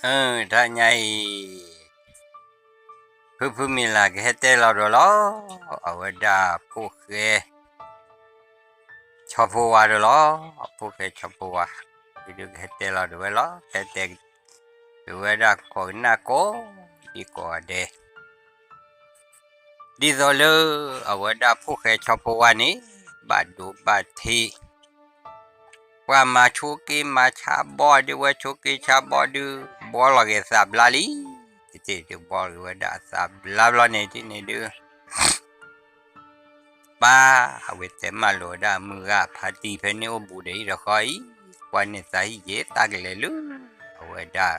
အၢ တဟါညါအံၤ ဖုဖုမံၤလၢ်ကဟဲတဲလီၤဒီးလီၤ အဝဲဒၣ်ဖိၣ်ဃဲ ဆီဖိဝါဒီးလီၤ. ဖိၣ်ဃဲဆီဖိဝါ ဒုးကဟဲတဲလီၤဒၣ်ဝဲလီၤ. ဟဲတဲဒၣ်ဝဲဒၣ်ကိးကနၣ်ကိးဒံကိးဂၤဒဲး ဒ်သိးလၢအဝဲဒၣ်ဖိၣ်ဃဲဆီဖိဝါန့ၣ် ဘၣ်ဒိဘၣ်ထံး ပှၤမၤဆိက့မၤဆါဘီဒုး ဝဲဆိက့ဆါဘီဒုး ဘှီလီၤက့ၤအသးဘျါလံ. တထံၣ်ဒုး ဘှီက့ၤဝဲဒၣ်အသးဘျါဘျီန့ၣ် တထံၣ်န့ၣ်ဒုး ပၢ် အဝဲတဲမးလိာ်ဝဲဒၣ်အမုၢ်ဂၤဖါတံၢ်ဖဲန့ၣ်အိၣ်ဘူးဒီးဟံၣ်ဒီးဃီအံၤ ကွၢ်န့ၢ်သးဟံၣ်က့ၤ သးကလဲၤလၢ အဝဲဒၣ်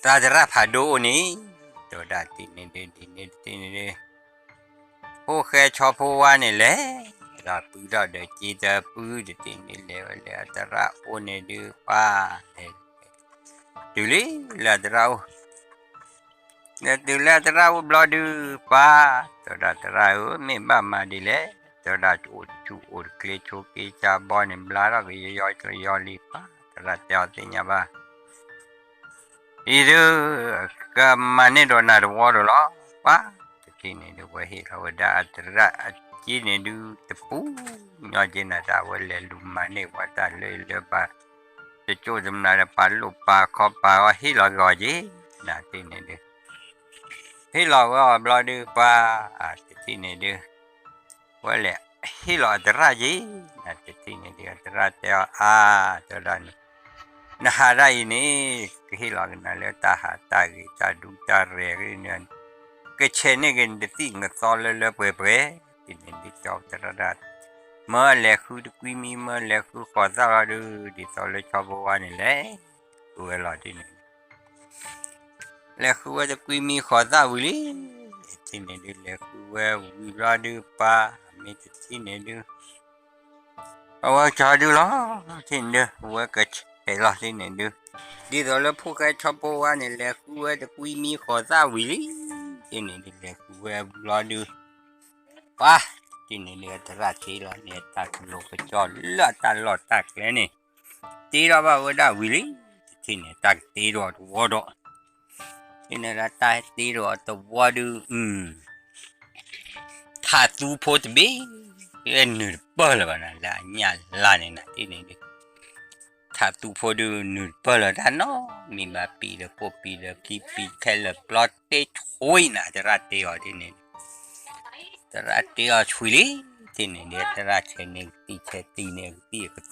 သရၣ်ဖးဒိၣ်အိၣ်န့ၣ် တဲဝဲဒၣ်တထံၣ်န့ၣ်ဒုး ဒ်န့ၣ်တထံၣ်န့ၣ်ဒုး ဖိၣ်ဃဲဆီဖိဝါန့ၣ်လဲၤ ဒီးပုၢ်ထီၣ်ဒီးစ့တၢပုၢ် တထံၣ်န့ၣ်လဲၤဝဲလၢအသရၣ်အိၣ်န့ၣ်ဒုး ပၢ် လဲၤ တုၤလံလၢအသရၣ်အိၣ် လဲၤတုၤလၢအသရၣ်အိၣ်ဘျီဒုး ပၢ် တဲဝဲဒၣ်သရၣ်ဧၢ မ့ၢ်ဘၣ်မၤဒ်လဲၣ် တဲဝဲဒၣ် အိၣ်တဆူၣ်အိၣ်တချ့ ဆိက့ဆါဘီန့ၣ် ဘျါထီၣ်က့ၤယီယီလံ ပၢ် သရၣ်တဲအီၤသ့ၣ်ညါဘၣ် အံၤဒုး ကမၤန့ၢ်ဒီးနၤတဝီဒီးလီၤ ပၢ် တထံၣ်န့ၣ်ဒုး ဝဲဟ့ၣ်လီၤဝဲဒၣ်အသရၣ်အစ့န့ၣ်ဒုး တပူၤညီက့နၤ တၢ်ဝဲလဲၤလူၤမၤန့ၢ်ဝဲတၢ်လၢလၢပှၤ တကၠိၣ်တမနၤဒီးပာ်လိာ်ပာ်ခီပာ်အီၤ ဟ့ၣ်လီၤက့ၤအီၤက့ၤ နၤတထံၣ်န့ၣ်ဒုး ဟ့ၣ်လီၤဝဲအီၤဘျီဒုး ပၢ် တထံၣ်န့ၣ်ဒုး ဝဲလဲၤဟ့ၣ်လီၤအသရၣ်က့ၤ နၤတထံၣ်န့ၣ်ဒုး အသရၣ်တဲအီၤ အါ တဲဝဲဒၣ်န့ၣ် နဟးဒၣ်အံၤန့ၣ် ကဟ့ၣ်လီၤက့ၤနၤလၢတၢ်ဟးတၢ်ဂ့ၤ တၢ်ဒူတၢ်ရဲၣ်ဂ့ၤန့ၣ် ကဆဲးန့ၢ်က့ၤနတသံၣ်နသီလၢလၢပှဲၤပှဲၤ တထံၣ်န့ၣ်ဒုး ကၠီသရၣ် မၢလဲၤဃုတကွံမံ မၢလဲၤဃုဃိးသၣ်လီၤဒုး ဒ်သိးလၢဆီဖိဝါန့ၣ်လဲၤ ဃုဝဲလီၤတထံၣ်န့ၣ် လဲၤဃုဝဲတကွံမံဃိးသၣ်ဝံၤလံ တထံၣ်န့ၣ်ဒုး လဲၤဃုဝဲဝံၤဘျီဒုး ပၢ် မ့ၢ်တထံၣ်န့ၣ်ဒုး အဝဲကၠီဒုးလီၤ တထံၣ်န့ၣ်ဒုး ဝဲကဆဲးလီၤတထံၣ်န့ၣ်ဒုး ဒ်သိးလၢဖိၣ်ဃဲဆီဖိဝါန့ၣ် လဲၤဃုဝဲတကွံမံဃိးသၣ်ဝံၤလံ တထံၣ်န့ၣ်ဒုး လဲၤဃုဝဲဘျီဒုး ပၢ် တထံၣ်န့ၣ်ဒုး အသရၣ်တ့လီၤန့ၣ် တၢ်ကလိၤကကီလၢအတၢ်လီၢ်တၢ်ကျဲန့ၣ် တ့ထီၣ်ဘၣ်ဝဲဒၣ်ဝံၤလံ တထံၣ်န့ၣ် တၢ်ကတ့ထီၣ်တဝီဒီး တထံၣ်န့ၣ်ဒုး တၢ်တ့ထီၣ်တဝီဒုး ထးသူဖိတဘ့ၣ် နုာ်တပၢၢ်လၢၤဘၣ်နၤ လၢအညၣ်လါန့ၣ်နၤ တထံၣ်န့ၣ်ဒုး ထးသူဖိဒုး နုာ်တပၢၢ်လၢၤတၢ်နီတမံၤဘၣ် ပံၤဒီးကိၣ်ပံၤဒီးခံပံၤခဲလၢာ်ပျီတ့ဆှံနၤ သရၣ်တ့အီၤတထံၣ်န့ၣ် သရၣ်တ့အီၤဆှံလံ တထံၣ်န့ၣ်ဒုး သရၣ်ဆဲးန့ၢ်ကသံၣ်ဆဲးတံၢ်န့ၢ်ကသံၣ်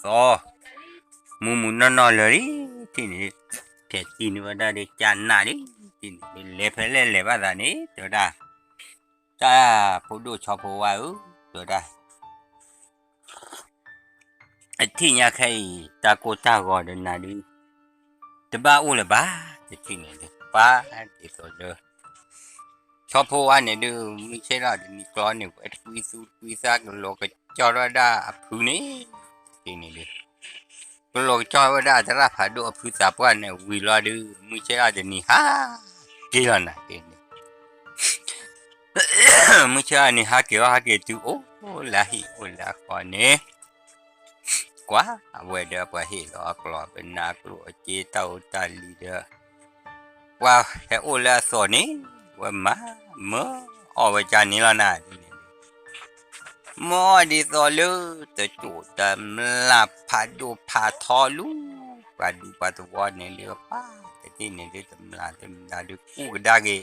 အကသီ မူမူနီၢ်နီၢ်လၢာ်လံ တထံၣ်န့ၣ်ဒုး ဖဲတံၢ်န့ၢ်ဝဲဒၣ်ဒီးကနၣ်လံ တထံၣ်န့ၣ်ဒုး လဲၤဖဲလဲၣ်လဲၤဘၣ်သးန့ၣ် တဲဝဲဒၣ် တၢ်ဖိဒိၣ်ဆီဖိဝါဧၢ တဲဝဲဒၣ် အထံၣ်ညါခဲအံၤ တၢ်ကိၢ်တၢ်ဂီၤဒီးနၤဒုး တဘၣ်အိၣ်လၢၤဘၣ် တထံၣ်န့ၣ်ဒုး ပၢ်ဒ်သိးလၢ ဆီဖိဝါန့ၣ်ဒုး မုၢ်ဆ့ၣ်ထီၣ်တနံၤကျီန့ၣ် ဝဲတကွံသူတကွံသၣ် ကလိၤကကီထီၣ်ဝဲဒၣ်အဖုန့ၣ် တထံၣ်န့ၣ်ဒုး ကလိၤကကီဝဲဒၣ်သရၣ်ဖးဒိၣ်အဖုသးပှၢ်န့ၣ် ဝံၤလီၤဒုး မုၢ်ဆ့ၣ်ထီၣ်တနံၤဟးက့ၤလီၤနၤ တထံၣ်န့ၣ် မုၢ်ဆ့ၣ်ထီၣ်တနံၤဟးက့ၤလီၤ ဟးက့ၤတုၤအိၣ်လၢအဟံၣ်အိၣ်လၢအဃီန့ၣ် ကွၢ် အဝဲဒီးပှၤဟ့ၣ်လီၤအကျိၤ ပနၢ်ကျိၣ်အစ့တၢ်အိၣ်တၢ်လံၤဒီး ပှၤဟဲအိၣ်လၢအသိးန့ၣ် ဝဲမၤမၢအီၣ်ဝဲကန့ၣ်လီၤနၤ တထံၣ်န့ၣ်ဒုး မၢအီၣ်ဒ်သိးလၢ တကၠိၣ်တမျၢ်ဖးဒိၣ်ဖးထီလူၤ ပှၤဒူပှၤသဝီန့ၣ်ဒုး ပၢ် တထံၣ်န့ၣ်ဒုး တမျၢ်တမျၢ်ဒုး ကူၣ်ကဒါက့ၤ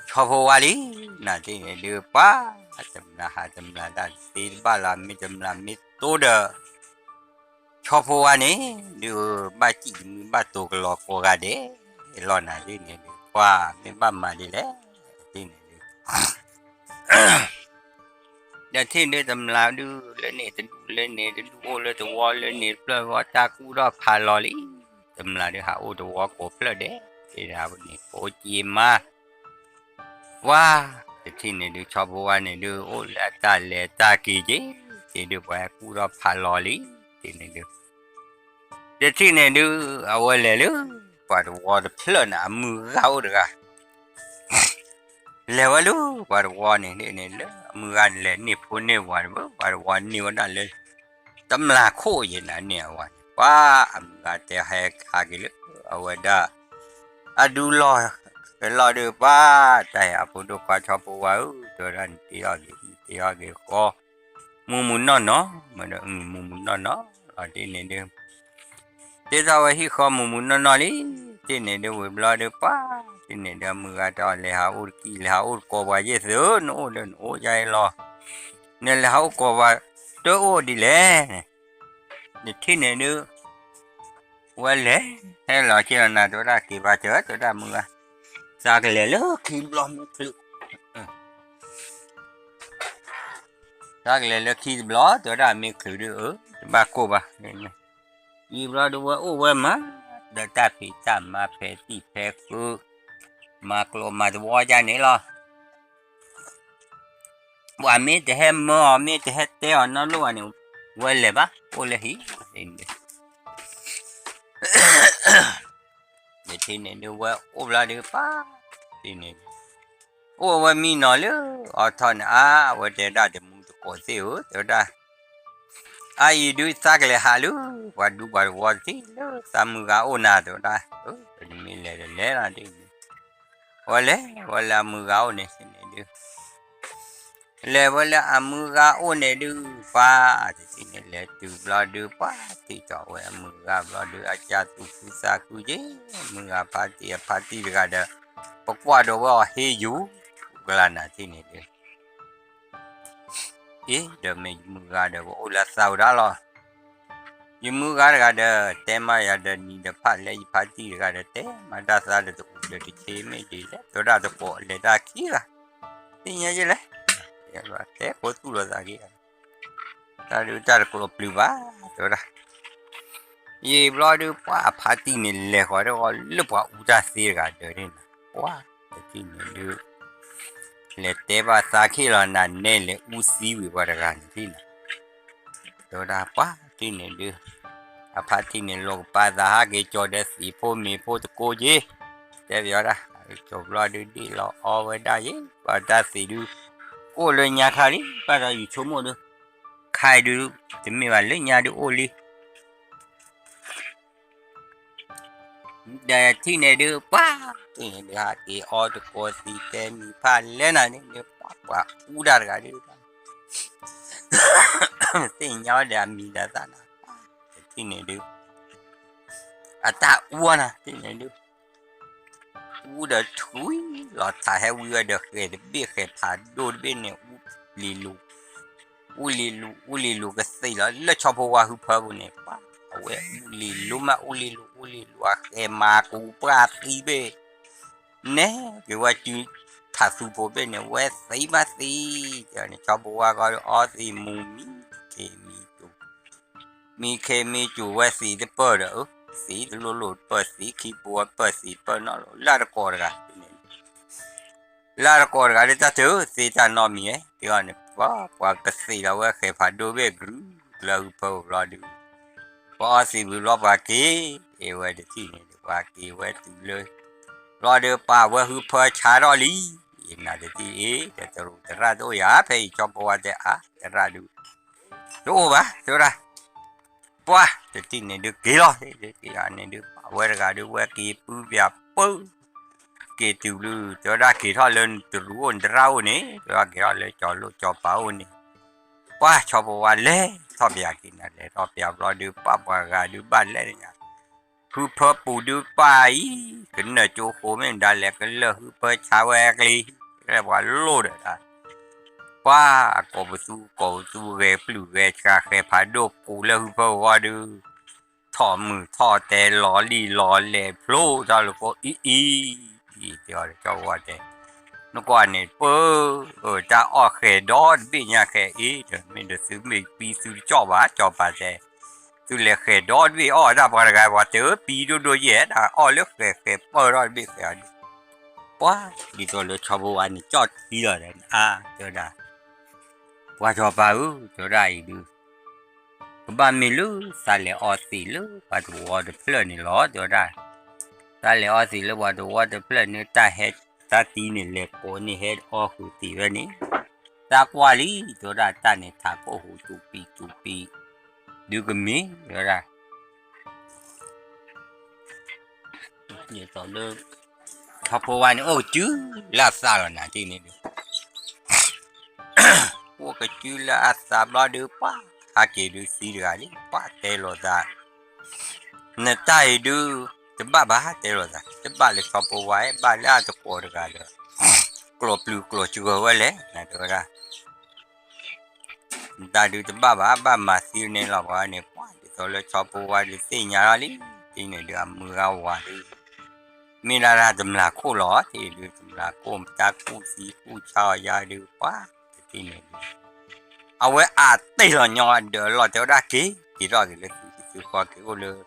ဆီဖိဝါလံ နၤတထံၣ်န့ၣ်ဒုး ပၢ် တမျၢ်ဟးတမျၢ်တၢ်တသ့တဘၣ်လၢ မ့ၢ်တမျၢ်မ့ၢ်တိဒီး ဆီဖိဝါန့ၣ်ဒုး ဘၣ်စံၣ်တမုာ်ဘၣ်တိၤကလီၤကိးဂၤဒဲးလီၤနၤ တထံၣ်န့ၣ်ဒုး ပှၤမ့ၢ်ဘၣ်မၤဒ်လဲၣ် တထံၣ်န့ၣ်ဒုး တထံၣ်န့ၣ်ဒုး တမျၢ်ဒုး လၢန့ၣ်တဒူၣ်လၢန့ၣ်တဒူၣ် အိၣ်လၢတဝီလၢန့ၣ်တဖျၢၣ်ဂီၢ် တၢ်ကူၣ်ထီၣ်ဖးလီၤလံ တမျၢ်ဒုး ဟးအိၣ်တဝီကိးဖျၢၣ်ဒဲး တထံၣ်န့ၣ်ဒုး ပအိၣ်က့ၤမါ ပှၤ တထံၣ်န့ၣ်ဒုး ဆီဖိဝါန့ၣ်ဒုး အိၣ်လၢအတၢ်လဲၤတၢ်က့ၤက့ၤ တထံၣ်ဒုး ပှၤကူၣ်ထီၣ်ဖးလီၤလံ တထံၣ်န့ၣ်ဒုး တထံၣ်န့ၣ်ဒုး အဝဲလဲၤလၢ ပှၤတဝီတဖျၢၣ်န့ၣ် အမုၢ်ဂၤအိၣ်တဂၤ လဲၤဝဲလၢ ပှၤတဝီန့ၣ် န့ၣ်လၢအမုၢ်ဂၤန့ၣ် လဲၤန့ၢ်ဖိန့ၢ်ဝၤတဘၣ် ပှၤတဝီန့ၢ်ဝဲဒၣ်လၢ တမျၢ်ခိၣ်ယဲၢ်နၤန့ၣ်အဝၤန့ၣ် ပှၤအမုၢ်ဂၤတဲဟဲခးက့ၤလၢအဝဲဒၣ် အဒူလီၢ်ကလီၢ်ဒီး ပှၤတၢ်ဟဲအဖိဒိၣ်ခွါဆီဖိဝါဧၢ, တဲဝဲဒၣ် နတ့အီၣ်က့ၤဟံၣ် တ့အီၣ်က့ၤဃီ မုၢ်မုၢ်နီၢ်နီၢ်, မ့ၢ်ဒီးမုၢ်မုၢ်နီၢ်နီၢ်လီၤ တ့န့ၣ်ဒုး တ့ထီၣ်ဝဲဟံၣ်ဃီမုၢ်မုၢ်နီၢ်နီၢ်လံ, တ့န့ၣ်ဒုးဝံၤဘျီဒုး ပှၤ တ့န့ၣ်ဒုး အမုၢ်ဂၤတဲအီၤ လဲၤဟးအိၣ်တကံၢ် လဲၤဟးအိၣ်တကိးပှၤယဲၢ်သုဧၢ, နအိၣ်လၢနအိၣ်ယါအံၤလီၤ, နလဲၤဟးအိၣ်ကိးပှၤ တအိၣ်ဒ်လဲၣ် နထံၣ်န့ၣ်ဒုး ဝဲလဲၤ ဟဲလီၤက့ၤလီၤနၤ တဲဝဲဒၣ် က့ၤဘၣ်စၢၤ တဲဝဲဒၣ်မုၢ်ဂၤ, သးကလဲၤလၢခံတဘျီမ့ၢ်ချုး သးကလဲၤလၢခံတဘျီ တဲဝဲဒၣ် မ့ၢ်ချုးဒုး အၢ တဘၣ်ကိၢ်ဘၣ်, ယံာ်ဘျီဒုးဝဲအိၣ်ဝဲမး ဒီးတၢ်ဖံးတၢ်မၤဖဲတံၢ်ဖဲဃု မၤကျိၤမၤသဝီဒ်န့ၣ်လီၤ. ပှၤမ့ၢ်တဟဲမၢအီၤ မ့ၢ်တဟဲတဲအီၤနီတဘျီဘၣ်န့ၣ် ဝဲလဲၤဘၣ် အိၣ်လၢဟံၣ် နထံၣ်န့ၣ်ဒုး ဝဲအိၣ်ဘျီဒုး ပှၤ တ့န့ၣ် အိၣ်ဝဲမံနီၤလၢအီထီၣ်န့ၣ် အါ အဝဲတဲဒၣ် တမူတကိးသ့ၣ်ဧၢ တဲဝဲဒၣ် အအံၤဒုးသးကလဲၤဟးလၢ ပှၤဒူပှၤသဝီတထံၣ်လၢသးမုၢ်ဂၤအိၣ်နၤ တဲဝဲဒၣ်, တမ့ၢ်လဲၤတလဲၤလီၤဒ်န့ၣ် ဝဲလဲၤဝဲလၢအမုၢ်ဂၤအိၣ်န့ၣ်န့ၣ်ဒုး လဲၤဝဲလၢအမုၢ်ဂၤအိၣ်န့ၣ်ဒုး ပှၤ တထံၣ်န့ၣ် လဲၤတုၤဘျီဒုး ပှၤ ထံၣ်ထီၣ်ဝဲအမုၢ်ဂၤဘျီဒုး အကၢ်သူၣ်ခုသးခုက့ၤ မုၢ်ဂၤဖါတံၢ်အဖါတံၢ်တဂၤဒီး ပကွၢ်ဒီးဝဲအီၤဟ့ယိၤ ကလၢ်နၤထံၣ်န့ၣ်ဒုး အ့ ဒီးမ့ၢ်ယမုၢ်ဂၤဒီး ပအိၣ်လၢသးဝဲဒၣ်လီၤ. ယမုၢ်ဂၤတဂၤဒီး တဲမးယၤဒီးနံၤဒီးဖးလဲၣ် ယဖါတံၢ်တဂၤဒီး တဲမးတၢ်သးဒီးတအူဒီးတဆ့မ့ၢ်ဒ်လဲၣ် တဲဝဲဒၣ်တကိးလဲၤတၢ်ခံဂၤ သ့ၣ်ညါယဲလဲၣ် တဲကိးသူၣ်လီၤသးက့ၤ တၢ်ဒုးတၢ်တကျိၤပျုၤဘၣ် တဲဝဲဒၣ် ယံာ်ဘျီဒုး ပှၤအဖါတံၢ်န့ၣ် လဲၤဃီၤတဂီၤလၢပှၤအူတၢ်သ့တဂၤဒီးန့ၣ် ပှၤတထံၣ်န့ၣ်ဒုး လဲၤတဲဘၣ်သးခံလီၤနၤ နဲလဲၤအူသံဝံၤပှၤတဂၤန့ၣ်ထံၣ်န့ၣ် တဲဝဲဒၣ် ပှၤတထံၣ်န့ၣ်ဒုး အဖါတံၢ်န့ၣ် လိာ်ကပၤသးဟးက့ၤကၠီၤဒီးသံးဖိမ့ၤဖိတကိးက့ၤ တဲပယီၤဒၣ် ကၠီၤဘျီဒုးဒ့ၣ်လီၤအီဝဲဒၣ်ယ့ၣ် ပှၤတၢ်သံးဒုး အိၣ်လၢညါခါလံ ဘၣ်ဒီးယဆိကမိၣ်ဒုး ခါအံၤဒုး တမ့ၢ်ဘၣ်လၢညါဒုးအိၣ်လံ ဒီးထံၣ်န့ၣ်ဒုး ပှၤ ထံၣ်န့ၣ်ဒုး ဟးက့ၤအီတကိးသံးတဲမံၤဖးလဲၢ်နၤန့ၣ် ပှၤ ပှၤအူတၢ်တဂၤဒုး သ့ၣ်ညါဝဲဒီးအမံၤဒီးသၣ်နၤ ထံၣ်န့ၣ်ဒုး အတၢ်အူနၤ ထံၣ်န့ၣ်ဒုး အူဒီးထွံလီၤထးဟဲဝံဝဲဒီးဃဲၤတဘ့ၣ်ဃဲၤဖးဒိၣ်တဘ့ၣ်န့ၣ် အူလံၤလူၤ အူလံၤလူၤ အူလံၤလူၤကသံးလီၤလၢဆီဖိဝါဟုဖၢပူၤန့ၣ် ပှၤ အဝဲအူလံၤလူၤမး အူလံၤလူၤ အူလံၤလူၤ အဃဲၤမၤကူပှၢ်သံဘ့ၣ် နဲက့ၤဝဲစုထးသူဖိဘ့ၣ်န့ၣ် ဝဲသံမးသံ န့ၣ် ဆီဖိဝါဃီဒီးအီသံးမူၤမံခ့မံၤစူၤ မံခ့မံၤစူၤဝဲသံးတပၢၢ်ဒီး သံးတလိၣ်လိၣ်တပၢၢ် သံးခံပူၤဝဲပၢၢ်သံးတပၢၢ်နီၣ်လီၤ လၢတကိးတဂၤ လၢတကိးတဂၤဒ်တၢ်တသ့တၢ်နီတမံၤ တဲအီၤန့ၣ် ပှၤ ပှၤကသံးလီၤဝဲဃဲၤဖးဒိၣ်ဘ့ၣ် ကရုကလၢဟုဖၢပူၤဘျီဒုး ပှၤအီသံးဝံၤဘျီပှၤက့ၤ အ့ၣ်ဝဲတထံၣ်န့ၣ် ပှၤက့ၤဝဲတုၤလၢ ဘျီဒုးပာ်ဝဲဟုဖၢဆါထီၣ်လံ နတထံၣ်အ့ၣ် ဒီးတရူးသရၣ်တအိၣ်ယၤ ဖဲအံၤကၠီဖိဝါတဲအါ သရၣ်ဒုး တအိၣ်ဘၣ် တဲဝဲဒၣ် ပှၤတထံၣ်န့ၣ်ဒုးက့ၤလီၤ က့ၤဂၤန့ၣ်ဒုး ပာ်ဝဲတဂၤဒုး ဝဲက့ၤပုၢ်ပၠးပၢ က့ၤတုၤဘျုး တဲဝဲဒၣ်က့ၤထီၣ်လၢနတရူးအိၣ်နသရၣ်အိၣ်န့ၣ် တဲဝဲဒၣ်က့ၤထီၣ်လၢကၠီၤလိၣ်ကၠီၤပၤအိၣ်န့ၣ် ပှၤဆီဖိဝါလဲၤထီၣ်ပၠးက့ၤနၤ လဲၤထီၣ်ပၠးဘျီဒုး ပာ်ပှၤဂၤဒုးဘၣ်လဲၣ်ညါ ဟုဖၢပူၤဒုးပာ်အံၤ ကနၢၤကၠိဃိမ့ၢ်ဒၣ်လဲာ် ကလၢာ်ဟုဖၢဆါဝဲအကျ့ ကဲပှၤလိၣ်ဒီး ပှၤအကိးပသူကိးပသူဂဲၤပျုၢ်ဂဲၤဆှးဃဲၤဖးဒိၣ်ပူၤလၢဟုဖၢဂီၢ်ဒုး ထီၣ်မုၢ်ထီၣ်တဲလီၤလံၣ်လီၤလဲၣ်ဖျိထီၣ်လၢဖိအံၤအံၤ တဲအီၤဒီးကၠီဖိဝါတဲ နကွၢ်န့ၣ်ပၢ တၢ်အီၣ်ဃဲၤဒီတဘ့ၣ်ညါဃဲၤအံၤ မ့ၢ်ဒီးသုမ့ၢ်ပံသုတကၠီၣ်ဘၣ် ကၠီၤပၤတဲ သုလဲၤဃဲၤဒီတဘ့ၣ်အီၣ်တၢ်ပှၤတဂၤပှၤတဲပံဒိၣ်ဒိၣ်ယဲၢ် တၢ်အီၣ်လၢဃဲၤဃဲၤပၢၢ်ထီၣ်တဘ့ၣ်ဃဲၤအီၤဒုး ပှၤဒ်သိးလၢဆီဖိဝါန့ၣ် ကၠီၣ်ထံလီၤဒီး အါ တဲဝဲဒၣ် ပှၤကၠီၤပၤဧၢ တဲဝဲဒၣ်အံၤဒုး ကဘၣ်မ့ၢ်လၢသးလဲၤအီသံးလၢပှၤတဝီတဖျၢၣ်န့ၣ်လီၤ တဲဝဲဒၣ် သးလဲၤအီသံးလၢပှၤတဝီတဖျၢၣ်န့ၣ် တၢ်ဟဲတၢ်တံၤန့ၣ်လဲၤကိးန့ၣ်ဟဲအီဃုာ်သံးဝဲန့ၣ် သးကွၢ်လံ တဲဝဲဒၣ် တၢ်န့ၣ်ထးကိၣ်ဟူးတူၤပံးတူၤပံး ဒုးကမ့ၢ် တဲဝဲဒၣ် ဒ်သိးလၢ ဆီဖိဝါန့ၣ် အိၣ်ကစုလၢအသးလီၤနၤ ထံၣ်န့ၣ်ဒုး အိၣ်ကစုလၢအသးဘျီဒုး ပှၤ ဟးက့ၤဒုးသံတဂၤလံ ပှၤတဲလိာ်သး နတၢ်အံၤဒုး တဘၣ်ဘၣ်တဲလိာ်သး တဘၣ်လၢဆီဖိဝါ ဘၣ်လၢအတကိးတဂၤဒီး ကျိာ်ပျုၤကျိာ်စှၤဝဲလဲၣ် နတဲဝဲဒၣ် နတၢ်ဒုးတဘၣ်ဘၣ် ဘၣ်မၤသံန့ၣ်လီၤ ပှၤန့ၣ် ပှၤဒ်သိးလၢဆီဖိဝါဒုးသ့ၣ်ညါလီၤလံ ထံၣ်န့ၣ်ဒုး အမုၢ်ဂၤဝၤဒုး မ့ၢ်ဒၣ်တၢ်တမျာ်ခိၣ်လီၤ ထံၣ်ဒုး တမျာ်ခိၣ် မတၢ်ကူၣ်သံကူၣ်ဆါအီၤယါဒုး ပှၤတထံၣ်န့ၣ်ဒုး အဝဲအတဲလီၤညီအဒၢးလီၤတဲဝဲဒၣ်က့ၤ က့ၤထီၣ်က့ၤလၢသုဟံၣ်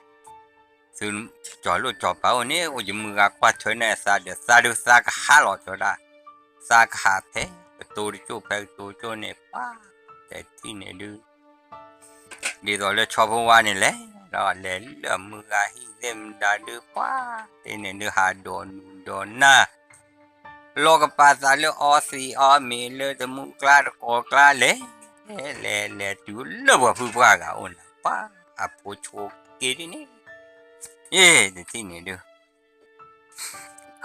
သုဃီက့ၤအိၣ်လၢ သုကၠီၤလိၣ်ကၠီၤပၤအိၣ်န့ၣ် အိၣ်ယမုၢ်ဂၤကွၢ်ထွဲန့ၢ်အသးဒီး သးဒုးသးကဟးလီၤတဲဝဲဒၣ် သးကဟးဖဲကတိၤတကၠိၢ်ဖဲကတိၤတကၠိၢ်န့ၣ် ပှၤတထံၣ်န့ၣ်ဒုး ဒ်သိးလၢဆီဖိဝါန့ၣ်လဲၣ် ဒီးလဲၤလၢမုၢ်ဂၤဟံၣ်သ့ၣ်မတၤဒုး ပှၤတထံၣ်န့ၣ်ဒုး ဟးဒိးနုာ်ဒိးနၢ် လီၤကပာ်သးလၢအီသံးအီမ့ၤလၢတမူကျါတကိးကျါလဲၣ် လဲၤလဲၤတုၤလၢပှၤဖုပှၢ်ဂၤအိၣ်နၤ ပှၤအဖိဆိက့ဒ်န့ၣ် ယ့ၢ်တထံၣ်န့ၣ်ဒုး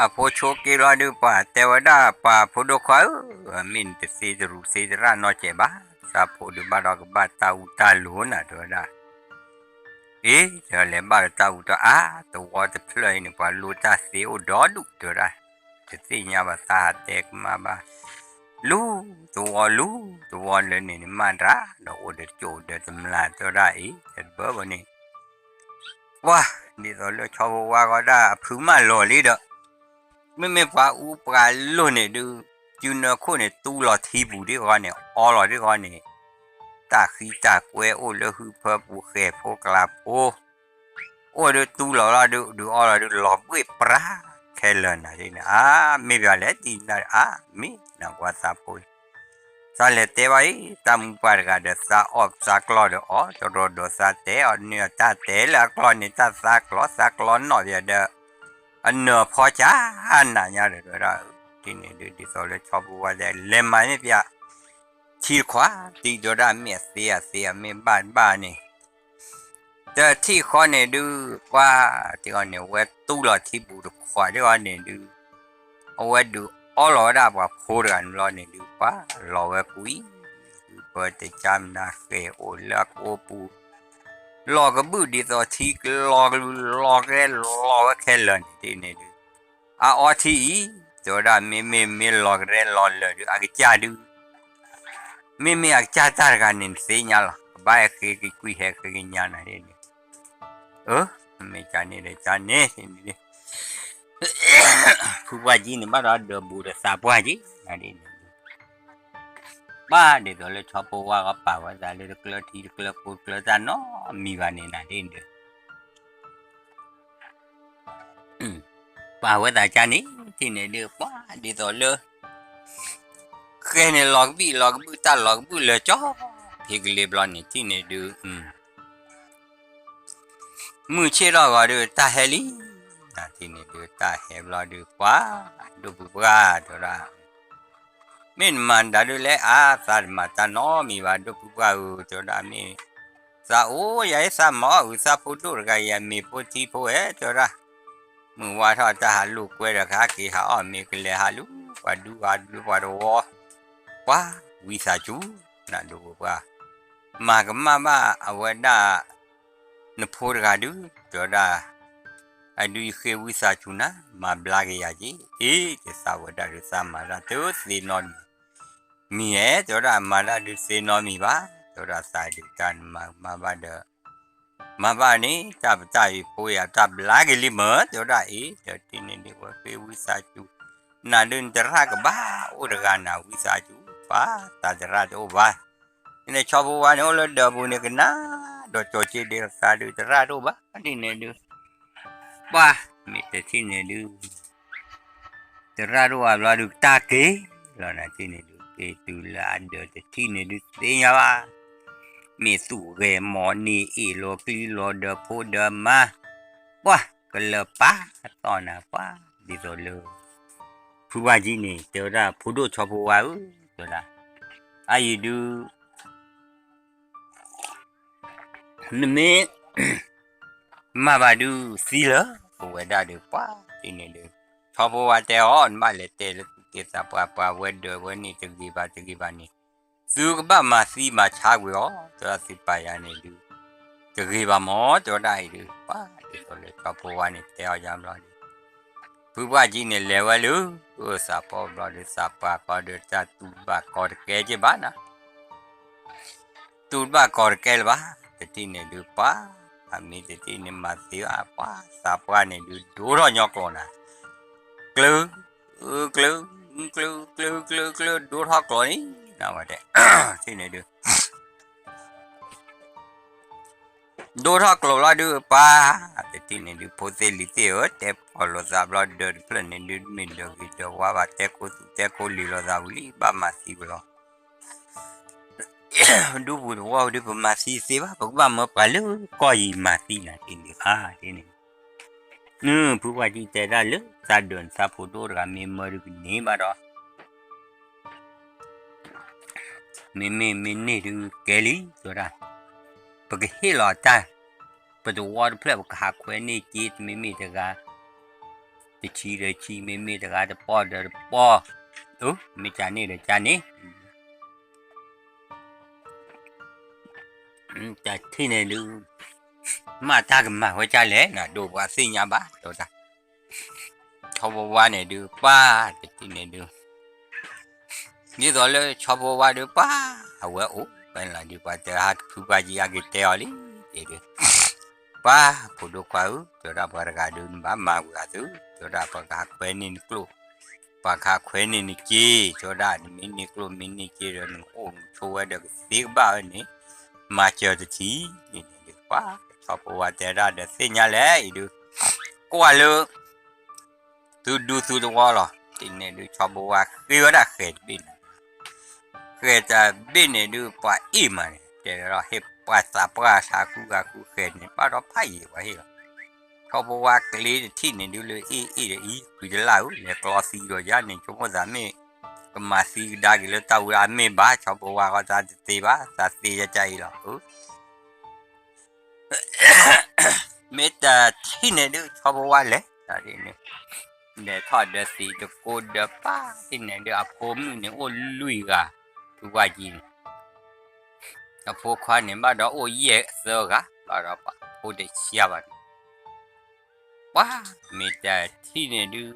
အဖိဆိက့လီၤဒုး ပှၤတဲဝဲဒၣ် ပှၤဖိဒိၣ်ခွါဧၢ, မ့ၢ်နတသ့တရူးသ့တရၣ်နီတစဲးဘၣ်, သးဖိဒုးဘၣ်ဒီးကဘၣ်တၢ်အူတၢ်လိၤနၤ တဲဝဲဒၣ်. အ့ တဲဝဲလဲၤဘၣ်ဒီးတၢ်အူတၢ်အါ, သဝီတဖျၢၣ်အံၤန့ၣ် ပှၤလိတၢ်သ့အိၣ်ဒီဒူၣ် တဲဝဲဒၣ်. တသ့ၣ်ညါဘၣ်သးဟးတဲကမၣ်ဘၣ်, လူၤသဝီလူၤသဝီလၢန့ၣ်န့ၣ် မၤတၢ်ဒီးအိၣ်ဒီးတကၠိၣ်ဒီးတမျၢ် တဲဝဲဒၣ်အံၤ တဘၢဘၣ်န့ၣ် ပှၤ ဒ်သိးလၢဆီဖိဝါဂီၢ်ဒၣ်အဖုမၢလီၤလံဒီး မ့မ့ၢ်ပှၤအူပှၤလိၢ်န့ၣ်ဒုး စုနၢခိၣ်န့ၣ် တူလီၤထံပူၤဒ်ဂီၢ်န့ၣ် အီလီၤဒ်ဂီၢ်န့ၣ် တၢ်ဃံတၢ်ကွဲအိၣ်လၢဟုဖၢပူၤဃဲၤဖိကျါဖိ အိၣ်ဒုးတူလီၤလီၤဒုး ဒုးအီလီၤဒုး လီၤဘှ့ၣ်ပြၢ်ခဲလၢာ်နၤန့ၣ် အါ မ့ၢ်ပှၤလဲၣ်ဒ်နၤ အါ မ့ၢ်နၤပှၤသးဖိ သးလဲၤတဲဘၣ်အံၤ တၢ်မူပှၢ်တဂၤဒီး သးအီၣ်သးကျီဒီးအီ တရီဒီးသးတဲအီၤန့ၣ် တၢ်တဲလၢအကျီန့ၣ် တၢ်သးကျီ သးကျီနီၣ်ယဲဒီး အနၢၤဖီကၢ်နၤညါဒီး တဲဝဲဒၣ် ဒ်န့ၣ်ဒုး ဒ်သိးလၢဆီဖိဝါတဲ လဲၤမၤန့ၢ်ပၠး ထံတခွး တံၤတဲဝဲဒၣ် မ့ၢ်အသ့အသ့ အမ့ၢ်ဘၣ်ဘၣ်န့ၣ် တထံၣ်ဃီန့ၣ်ဒုး ပှၤ တံၤအီၤန့ၣ် အဝဲတူလီၤထံပူၤတခွးဒ်အီၤန့ၣ်ဒုး အဝဲဒုးအီလီၤဝဲဒၣ်ပှၤဖိတဂၤန့ၣ်ဘျီန့ၣ်ဒုး ပှၤလီၤဝဲကွံာ် ဒုးပၢတကၢမနၤဃဲၤအိၣ်လၢအကအိပူၤ လီၤကဘုၣ်ဒ်သိးထံကလီၤကလူၤလီၤကရဲလီၤဝဲခဲလၢာ်န့ၣ်ဒ်န့ၣ်ဒုး အအီထံအံၤ တဲဝဲဒၣ် မ့မ့ၢ်မ့ၢ်လီၤကရဲလီၤလၢာ်ဒုး အကစၢ်ဒုး မ့မ့ၢ်အကစၢ်တၢ်တဂၤန့ၣ် နသ့ၣ်ညါလီၤ ကဘၣ်ဟဲဃ့ကကွံာ်ဟဲဃ့ကညါနၤဒ်န့ၣ် အၢ မ့ၢ်ကန့ၣ်ဒီးကန့ၣ် ဖုပှၢ်ကံန့ၣ် ဘၣ်ဒီးဒၢးဘူးဒီးသးပှၢ်ကံ နၤဒ်န့ၣ် ဘၣ်ဒ်သိးလၢဆီဖိဝါဂီၢ်ပာ်ဝဲသးလၢတကျၢထံတကျၢဖိတကျၢတၢ်နီတမံၤဘၣ်န့ၣ် နၤဒ်န့ၣ်ဒုး ပာ်ဝဲသးကန့ၣ် ထံၣ်န့ၣ်ဒုး ပှၤဒ်သိးလၢ ဃဲန့ၣ်လီၤကဘံၣ်လီၤကဘုၣ်တၢ်လီၤကဘုၣ်လၢာ်ကၠီ ဖံကလ့ဘျီန့ၣ် ထံၣ်န့ၣ်ဒုး မုၢ်ဆ့ၣ်ထီၣ်ဂီၤဒုး တၢ်ဟဲလံ နၤထံၣ်န့ၣ်ဒုး တၢ်ဟဲဘျီဒုး ပှၤ ဒိၣ်ဖုပှၢ် တဲဝဲဒၣ် မ့ၢ်နမၤတၢ်ဒုးလဲၣ် အါ သးတမၤတၢ်နီတမံၤဘၣ် ဒိၣ်ဖုပှၢ်ဧၢ တဲဝဲဒၣ် မ့ၢ် သးအိၣ်ယၤအံၤ သးမၤအီၣ်ဂုၤသးဖိဒိၣ်တဂၤအံၤ အမ့ၤဖိထံဖိဧဲ တဲဝဲဒၣ် မုၢ်ဝါထီၣ်တၢ်ဟးလိာ်ကွဲဒီး ကဟးက့ၤဟးအီၣ်မ့ၤကလဲၤဟးလူၤ ပှၤဒူပှၤဒူပှၤတဝီ ပှၤ ဝံသးစူၤ နၤဒိၣ်ဖုပှၢ် မၤကမၣ်ဘၣ်အဝဲဒၣ် နဖိတဂၤဒုး တဲဝဲဒၣ် အဒုးယဃ့ဝံသးစူၤနၤ မၤဘျါက့ၤယၤက့ၤ အ့ တဲသးဝဲဒၣ်ဒုး သးမၤတၢ်တသ့နီတမံၤ မံၤဧဲ တဲဝဲဒၣ် မၤတၢ်ဒုးသ့နီတမံၤဘၣ် တဲဝဲဒၣ် သးဒုးတၢ်နမၤကမၣ်ဘၣ်ဒီး မၤဘၣ်န့ၣ် တၢ်ပတၢ်အံၤဖိယၤတၢ်ဘျါက့ၤလံမၢ တဲဝဲဒၣ်အ့ တဲထံၣ်န့ၣ်ဒုး ဝဲဃ့ဝံသးစူၤ နၤဒုးနတရၣ်ကဘၣ်အိၣ်တဂၤနၤ ဝံသးစူၤ ပၢ် သးတရၣ်တအိၣ်ဘၣ် န့ၣ်ဆီဖိဝါန့ၣ် အိၣ်လၢဒၢးပူၤန့ၣ် ကနၣ်ဒီးကၠီၤက့ဒဲး သးဒုးတရၣ်တအိၣ်ဘၣ် ဒ်န့ၣ်ဒုး ပှၤ မ့ၢ်တထံၣ်န့ၣ်ဒုး တရၣ်တအိၣ်ဘၣ်ဘျီဒုး တၢ်က့ၤလီၤနၤ ထံၣ်န့ၣ်ဒုး က့ၤတုၤလၢအဒၢးတထံၣ်န့ၣ်ဒုး သ့ၣ်ညါဘၣ် မ့ၢ်သူၣ်ဂဲၤမီၤန့ၢ်အ့ၣ်လီၤကျံလီၤဒၢးဖိဒၢးမါ ပှၤ ကလၢၤပာ်အသီၣ်နၤ ပှၤ ဒ်သိးလၢ ဖုဘၣ်ကံန့ၣ် တဲဝဲဒၣ် ဖိဒိၣ်ဆီဖိဝါဧၢ တဲဝဲဒၣ် အအံၤဒုး နမ့ၢ် မၤဘၣ်ဒုးသံလၢၤ ပဝဲဒၣ်ဒုး ပှၤ တထံၣ်န့ၣ်ဒုး ဆီဖိဝါတဲအီၤ နဘၣ်လဲၤတဲလၢသူၣ်က့သးပှၢ် ပှၤဝဲဒၢးဝဲန့ၣ်တဂ့ၤဘၣ်တဂ့ၤဘၣ်န့ၣ် သုကဘၣ်မၤသံမၤဆါကွံာ်အီၤ တဲဒၣ်သုပာ်ယၤန့ၣ်ဒုး တဂ့ၤဘၣ်မၢ် တဲဝဲဒၣ်အံၤဒုး ပှၤဒ်သိးလၢဆီဖိဝါန့ၣ်တဲအီၤယါဘျီဒုး ဖုပှၢ်ကံန့ၣ်လဲၤဝဲလၢ သးပှၢ်ဘျီဒုး သးပှၢ်ဘျီဒုးတၢ်တူၢ်ဘၣ်ကီတကဲက့ဘၣ်နၤ တူၢ်ဘၣ်ကီတကဲလၢၤဘၣ် တထံၣ်န့ၣ်ဒုးပှၤ အမ့ၢ်တထံၣ်န့ၣ်မၤသံဘၣ် ပှၤသးပှၢ်န့ၣ်ဒုး ဒိထီၣ်ညီကျိာ်နၤ ကျု ကျု ကျု ကျု ကျု ကျု ဒိထီၣ်ကျိာ်န့ၣ် နဝဲတဲ ထံၣ်န့ၣ်ဒုး ဒိထီၣ်ကျိာ်ဘျီဒုးပှၤ တထံၣ်န့ၣ်ဒုး ဖိသ့ၣ်လံၤသ့ၣ်ဧၢ တဲဖီၣ်လိာ်သးဘျီဒၢးတဖျၢၣ်န့ၣ်ဒုး မ့ၢ်ဒၢးဂ့ၤဒၢးဝါဘၣ် တဲခိသူၣ်တဲခိလံၤလိာ်သးဝံၤလံ ဘၣ်မၤသံဝဲလီၤ ဒူပူၤတဝီဒုး ပမၤသံသ့ဘၣ် ပကဘၣ်မၢပှၤလၢကီၢ်ယံၤမၤသံနၤတ့ၢ်န့ၣ်ဧါ တ့ၢ်န့ၣ် ဖုပှၢ်ကံတဲဒၣ်လၢ သးဒၢးနသးဖိဒိၣ်တဂၤမ့ၢ်မၢဒုးကန့ၢ်ဘၣ်ဒီး မ့မ့ၢ်မ့ၢ်န့ၢ်ဒုးကဲလံ တဲဝဲဒၣ် ပကဟ့ၣ်လီၤတၢ် ပတဝီတဖျၢၣ် ပကဟးခွဲန့ၢ်က့ၤ တမ့မ့ၢ်တဂၤ တဆံဒီးဆံ မ့မ့ၢ်တဂၤတပီၢ်ဒီးတပီၢ် မ့ၢ်ကန့ၢ်ဒီးကန့ၢ် တထံၣ်န့ၣ်ဒုး မ့ၢ်တၢ်ကမၤဝဲဒ်လဲၣ် နဒိးပှၤသ့ၣ်ညါဘၣ် တဲဝဲဒၣ် ဆီဖိဝါန့ၣ်ဒုး ပှၤတထံၣ်န့ၣ်ဒုး ဒ်သိးလၢဆီဖိဝါဒုးပှၤ အဝဲအိၣ်ဖဲန့ၣ်လီၤဒုး ပှၤတဲဟးဖုပှၢ်ကံအါက့ၤတဲအီၤလံ တဲဒုး ပှၤဖိဒိၣ်ခွါဧၢ တဲဝဲဒၣ်ပှၤတဂၤဒုး နဘၣ်မၤဝံၤအသု တဲဝဲဒၣ်ပှၤကဟးခွဲန့ၢ်နကျိၣ် ပှၤကဟးခွဲန့ၢ်နက့ၤ တဲဝဲဒၣ် နမ့ၢ်န့ၢ်ကျိၣ်မ့ၢ်န့ၢ်က့ၤဒီး နကအိၣ်နဆိးဝဲဒီးကသ့ကဘၣ်ဝဲန့ၣ် မၤစၢၤတထံၣ်န့ၣ်န့ၣ်ဒုး ပှၤဆီဖိဝါတဲဒၣ်ဒီးသ့ၣ်ညါလဲၣ်အံၤဒုး ကွၢ်လၢ သုဒူသုသဝီလီၤ တထံၣ်န့ၣ်ဒုး ဆီဖိဝါဃ့ဝဲဒၣ်ဃဲၤတဘ့ၣ်န့ၣ် ဃဲၤတဘ့ၣ်န့ၣ်ဒုး ပှၤအ့ၣ်မးန့ၣ် တဲဝဲဒၣ်ဟ့ၣ်ပှၤသးပှၢ်ဆါဃုဂၤဃုဃဲၤန့ၣ် ဘၣ်ဒီးဖးယံာ်ပှၤဟ့ၣ်လီၤ ဆီဖိဝါကျ့တထံၣ်န့ၣ်ဒုးလၢအ့ၣ်အ့ၣ်ဒီးအံၤ ကွံာ်တလၢ်ဧၢ လဲၤကျီသံဒီးယါန့ၣ် ဆိကမိၣ်သးမ့ၢ် ကမၤသံကဒါက့ၤလၢတၢ်ဝံၤအမ့ၢ်ဘၣ် ဆီဖိဝါဃီသးတသ့ဘၣ် သးသ့ယါကါအံၤလီၤ မ့ၢ်တထံၣ်န့ၣ်ဒုး ဆီဖိဝါလဲၤ လဲၤထီၣ်ဒီးသံးတကိးဒီးပၢ် တထံၣ်န့ၣ်ဒုး အဖိမုၣ်န့ၣ်အိၣ်လွံၢ်ဂၤ ဖုပှၢ်ကံန့ၣ် အဖိခွါန့ၣ်ဘၣ်ဒီးအိၣ်ယဲၢ်သၢဂၤ ဘၣ်ဒီးပှၤဖိတဆံးဘၣ်န့ၣ် ပှၤ မ့ၢ်တထံၣ်န့ၣ်ဒုး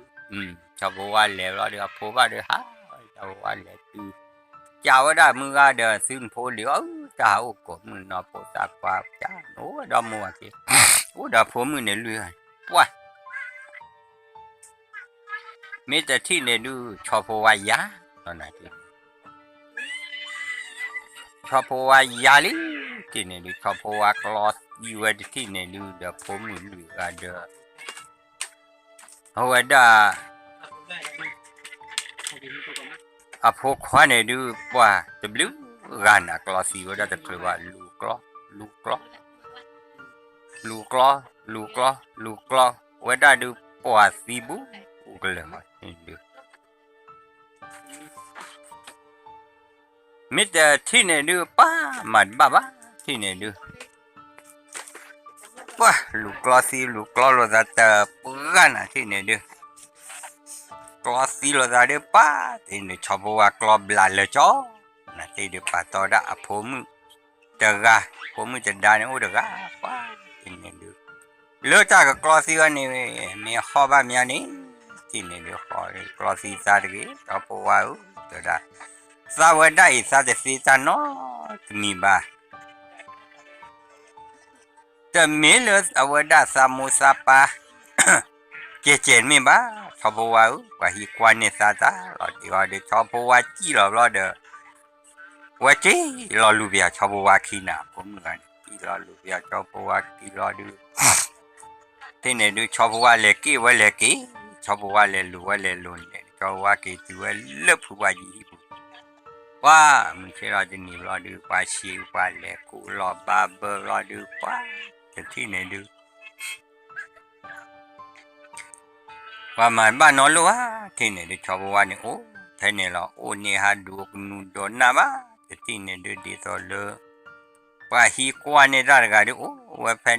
ဆီဖိဝါလဲၤဘျီဒီး အဖိဘၣ်ဒီးဟး ဆီဖိဝါလဲၤတုၤ ကးဝဲဒၣ်မုၢ်ဂၤဒီး သုနဖိလံၤအီၤ တၢ်ဟးအိၣ်ကိးမုၢ်နီၤ ဖိသၣ်ခွါကး အိၣ်ဝဲဒီးမိၢ်ဝၤက့ၤ အိၣ်ဒီးဖိမုၣ်န့ၣ်လွံၢ်ဂၤ ပှၤ မ့ၢ်တထံၣ်န့ၣ်ဒုး ဆီဖိဝါယၤ ဆီဖိဝါယၤလံ တထံၣ်န့ၣ်ဒုး ဆီဖိဝါကျီသံဝဲတထံၣ်န့ၣ်ဒုး ဒီးဖိမုၣ်လွံၢ်ဂၤဒီး အဝဲဒၣ် အဖိခွါန့ၣ်ဒုး ပှၤတဘျုးဂၤနၤ ကျီသံဝဲဒၣ်တချုးဘၣ် လူၤကျီ လူၤကျီ လူၤကျီ လူၤကျီ လူၤကျီ ဝဲဒၣ်ဒုးပှၤသံဘူးကလၢာ်မး တထံၣ်န့ၣ်ဒုး မ့ၢ်တထံၣ်န့ၣ်ဒုး ပၢ်မၤတဘၣ်ဘၣ် တထံၣ်န့ၣ်ဒုး ပှၤလူၤကျီသံလူၤကျီလိာ်သးတပှၢ်နၤ တထံၣ်န့ၣ်ဒုး ကျီသံလိာ်သးဒုး ပၢ်တထံၣ်န့ၣ် ဆီဖိဝါကျီဘျးလၢာ်ကၠီ နတထံၣ်ဒုး ပာ်တီဒၣ်အဖိမုၣ်တဂၤ ဖိမုၣ်တဒါန့ၣ်အိၣ်တဂၤ ပၢ်တထံၣ်န့ၣ်ဒုး လၢတၢ်ကကျီသံဝဲန့ၣ် မ့ၢ်ဟီၣ်ဘၣ်မးန့ၣ် တထံၣ်န့ၣ်ဒုး ဟီၣ်ကျီသံသးတဂ့ၤ ဆီဖိဝါဧၢ တဲဝဲဒၣ် သးဝဲဒၣ်အံၤသးတသ့တၢ်နီတမံၤဘၣ် တမ့ၢ်လၢအဝဲဒၣ်သးမိၢ်သးပၢ် ကဲကဲမ့ၢ်ဘၣ် ဆီဖိဝါဧၢ ပှၤဟံးကွၢ်န့ၢ်သးတၢ်လီၤတံၢ်အီၤဒီး ဆီဖိဝါစံၣ်လီၤဘျီဒီး ဝဲစံၣ်လီၤလူၤပယီၤဆီဖိဝါခံနၤ ဖိမုၣ်ဂၤန့ၣ် စံၣ်လီၤလူၤပယီၤဆီဖိဝါခံလီၤဒုး တထံၣ်န့ၣ်ဒုး ဆီဖိဝါလဲၤက့ၤဝဲလဲၤက့ၤ ဆီဖိဝါလဲၤလူၤဝဲလဲၤလူၤန့ၣ် ဆီဖိဝါက့ၤတုၤဝဲလၢဖုပှၢ်ကံဟံၣ်ပူၤ ပှၤမုၢ်ဆ့ၣ်ထီၣ်တနံၤဘျီဒုး ပှၤဆံးပှၤလဲၤကူးလီၤဘါဘၢဘျီဒုး ပှၤတထံၣ်န့ၣ်ဒုး ပှၤမၤတဘၣ်နီတလိၣ်ဧါ တထံၣ်န့ၣ်ဒုး ဆီဖိဝါန့ၣ်အိၣ်ဖဲန့ၣ်လီၤ အိၣ်န့ၢ်ဟးဒိးကနူၤဒိးနၢ်ဘၣ် တထံၣ်န့ၣ်ဒုး ဒ်သိးလၢ ပှၤဟံးကွၢ်န့ၢ်တၢ်တဂၤဒုး အိၣ်ဝဲဖဲ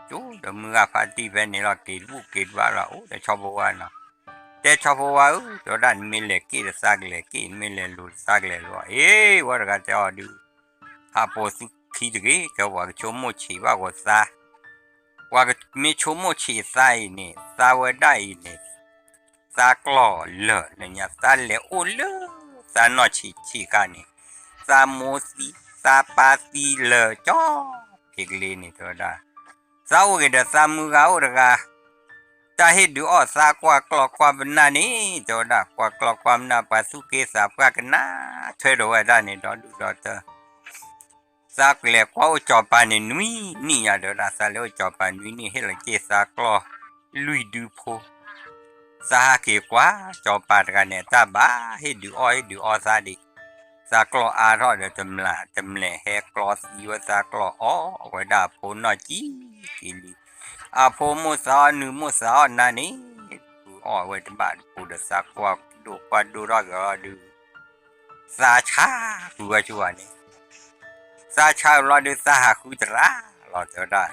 ကၠိဒီးမုၢ်ဂၤဖါတံၢ်ဖဲန့ၣ်လီၤ က့ၤတဘူၣ်က့ၤတဘၣ်လီၤ အိၣ်ဒီးဆီဖိဝါနီၤ, တဲဆီဖိဝါဧၢ တဲဝဲဒၣ် နမ့ၢ်လဲၤက့ၣ်ဒီးသးကလဲၤက့ၣ် နမ့ၢ်လဲၤလိၤဒီးသးကလဲၤလိၤ အ့ ဝဲတဂၤတဲအီၤဒုး ဟးပိာ်သုခံတဂ့ၤ တဲပှၤကဆိကမိၣ်ဆံးဘၣ်ဂီၤသး, ပှၤမ့ၢ်ဆိကမိၣ်ဆံးသးအံၤန့ၣ် သးဝဲဒၣ်အံၤန့ၣ် သးကျီၢ်လၢာ်လၢညါ သးလဲၤအိၣ်လၢ သးနီၢ်ဆံးဆံးခါန့ၣ် သးမိၢ်သံ သးပၢ်သံလၢာ်ကၠီ ဖံးကလ့န့ၣ် တဲဝဲဒၣ် သးအိၣ်က့ၤဒီးသးမုၢ်ဂၤအိၣ်တဂၤ တၢ်ဟ့ၣ်ဒုးအီၣ်သးကွၢ်ကျီၢ်ကွၢ်ပနၢ်န့ၣ် တဲဝဲဒၣ် ကွၢ်ကျီၢ်ကွၢ်ပနၢ် ပှၤသူၣ်က့သးပှၢ်ကနၣ်ထွဲဒီးဝဲဒၣ်န့ၣ် ဒီဒူၣ်ဒီတၢၢ် သးကလဲၤကွၢ်အိၣ်ကၠီၤပၤန့ၣ်နွံနံၣ်ညါ တဲဝဲဒၣ် သးလဲၤအိၣ်ကၠီၤပၤနွံနံၣ် ဟ့ၣ်လီၤက့ၤသးကျီၢ်လွံၢ်ဒုဖိ, သးဟးက့ၤကွၢ်ကၠီၤပၤတဂၤန့ၣ် တၢ်ဘၣ်ဟ့ၣ်ဒုးအီၣ်ဟ့ၣ်ဒုးအီသးဒံး, သးကျီၢ်အါထီၣ်ဒီးတမျၢ်တမျၢ်ဟဲကျီသံဝဲသးကျီၢ်အီၣ်ဝဲဒၣ်အဖိနီၢ်ကံ က့ၤလံ, အဖိမိၣ်သးအီၣ်နုာ်မိၣ်သးအီၣ်နၤန့ၣ်, ဃုအီၣ်ဝဲတဘၣ်တပူၤဒီးသးကွၢ်ဒိၣ်ကွၢ်ဒိၣ်ထီၣ်က့ၤအီၤဒုး, သးဆါဃုဝဲဆိဝဲန့ၣ်, သးဆါဘျီဒုးသးဟးဃုတရၣ်လီၤတဲဝဲဒၣ်,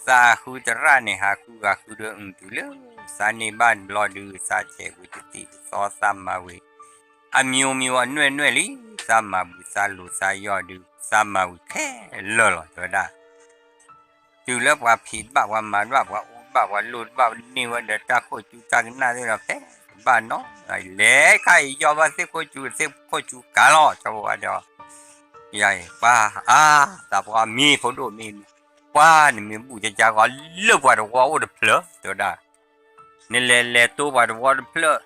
သးဟးဃုတရၣ်န့ၣ် ဟးဃုဂၤဃုဒီးအုၣ်တုၤလၢ သးန့ၢ်ဘၣ်ဘျီဒုး သးဆဲးဝံၤတသံၣ်တသီ သးမၤဝံၤ အမျိုးမျိုးအနွဲၣ်နွဲၣ်လံ, သးမၤဝံၤသးလိၤသးယီၢ်ဒုး သးမၤဝံၤခဲလၢာ်လီၤတဲဝဲဒၣ် တုၤလၢပှၤဖံးတဘၣ် ပှၤမၤတဘၣ် ပှၤအူတဘၣ် ပှၤလိၣ်တဘၣ် န့ၢ်ဝဲဒီးတၢ်ခိၣ်စူတၢ်ကနၣ်သ့ၣ်ဒီး ဖဲတဘၣ်နီၤ လဲၤခါအံၤယီၢ်ဘၣ်သ့ၣ်ခိၣ်စူ သ့ၣ်ခိၣ်စူကၤလီၤ ဆီဖိဝါဒီး ယၤအံၤ ပှၤအါ သးပှၢ်မ့ၢ်ဖိဒိၣ်မ့ၢ်, ပှၤနမ့ၢ်ဘူၣ်ကကါဂီၤလၢပှၤတဝီအိၣ်တဖျၢၣ် တဲဝဲဒၣ်, နလဲၤလဲၤတိပှၤတဝီတဖျၢၣ်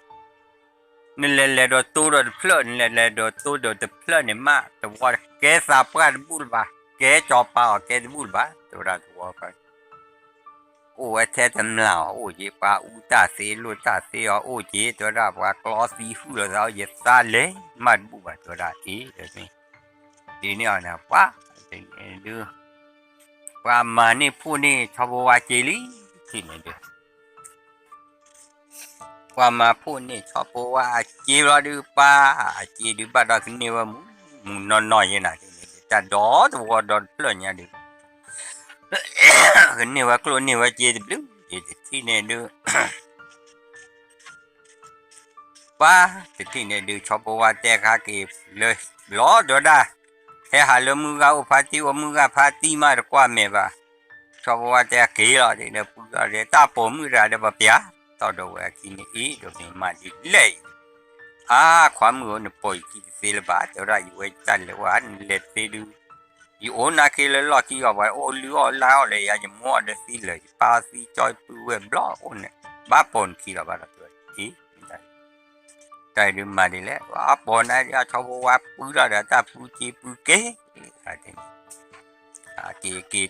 နလဲၤလဲၤဒီးတိဒီးတဖျၢၣ် နလဲၤလဲၤဒီးတိဒီးတဖျၢၣ်န့ၣ်မး တဝီကဲသးပှၢ်တဘူၣ်လၢၤဘၣ် ကဲကၠီၤပၤအီၤကဲတဘူၣ်လၢၤဘၣ် တဲဝဲဒၣ်တဝီ အိၣ်ဝဲထဲတမျၢ်အီၤအိၣ်က့ၤ ပှၤအူတၢ်သ့လိၣ်တၢ်သ့အီၤအိၣ်က့ၤ တဲဝဲဒၣ် ပှၤကျီသံဟုၣ်လိာ်သးအိၣ်က့ၤ သးလဲၤမးတဘူၣ်ဘၣ် တဲဝဲဒၣ်အ့ၣ် ဒ်န့ၣ်အီၤန့ၣ် ပှၤ ဒုး ပှၤမၤန့ၢ်ဖှိၣ်န့ၢ်ဆီဖိဝါက့ၤလံ ထံၣ်န့ၣ်ဒုး ပှၤမၤဖှိၣ်န့ၢ်ဆီဖိဝါအက့ၤဘျီဒုး ပှၤအက့ၤဒုးဘၣ်ဒီးကန့ၢ်ဝဲမူ မူနီၢ်နီၢ်ယဲနၤ တၢ်ဒီတဝီဒီတဖျၢၣ်ညါဒုး ကန့ၢ်ဝဲကျိၣ်န့ၢ်ဝဲစ့တဘျုး ယတထံၣ်န့ၣ်ဒုး ပှၤတထံၣ်န့ၣ်ဒုး ဆီဖိဝါတဲခါက့ၤလၢလီၤဒီးဒၣ် ဟဲဟးလၢမုၢ်ဂၤအိၣ်ဖါတံၢ်အိၣ် မုၢ်ဂၤဖါတံၢ်မးတကွၢ်မဲာ်ဘၣ် ဆီဖိဝါတဲက့ၤလီၤ ဒ်ဒီးပှၤဒီးတၢ်ပိာ်မုၣ်တဂၤဒီးပပျၢ် တီၢ်ဒီးဝဲအခံန့ၣ်အံၤ ဒိးမ့ၢ်မးဒ်လဲၣ်အံၤ အါ ခွါမုၣ်ဧၢ နပိာ်ယခံတသ့လၢၤဘၣ် တဲဝဲဒၣ် ယဝဲတၢ်လဲၤဝဲ နလဲၤတသ့ဒုး ယအိၣ်နာ်က့လၢလီၢ်ခံအီၤ ပှၤအိၣ်လုၢ်အီၣ်လၢ်အီၣ်လၢယၤ ယမိၢ်အီၤဒီးသံလၢာ် ယပၢ်အီၤသံကၠီ ယပုၢ်ဝဲၢ်ဘျီအိၣ်န့ၣ် ဘၣ်ပိာ်နခံလီၤဘၣ်ဒီး တဲဝဲအံၤ တၢ်အံၤဒုးမၤဒ်လဲၣ် အပိာ်နၤဒ်အဆီဖိဝါ ပုၢ်ထီၣ်ဒီးတၢ်ပုၢ်က့ပုၢ်က့ က့ၤက့ၤတုၤလၢပှၤအိၣ်ကီး အီ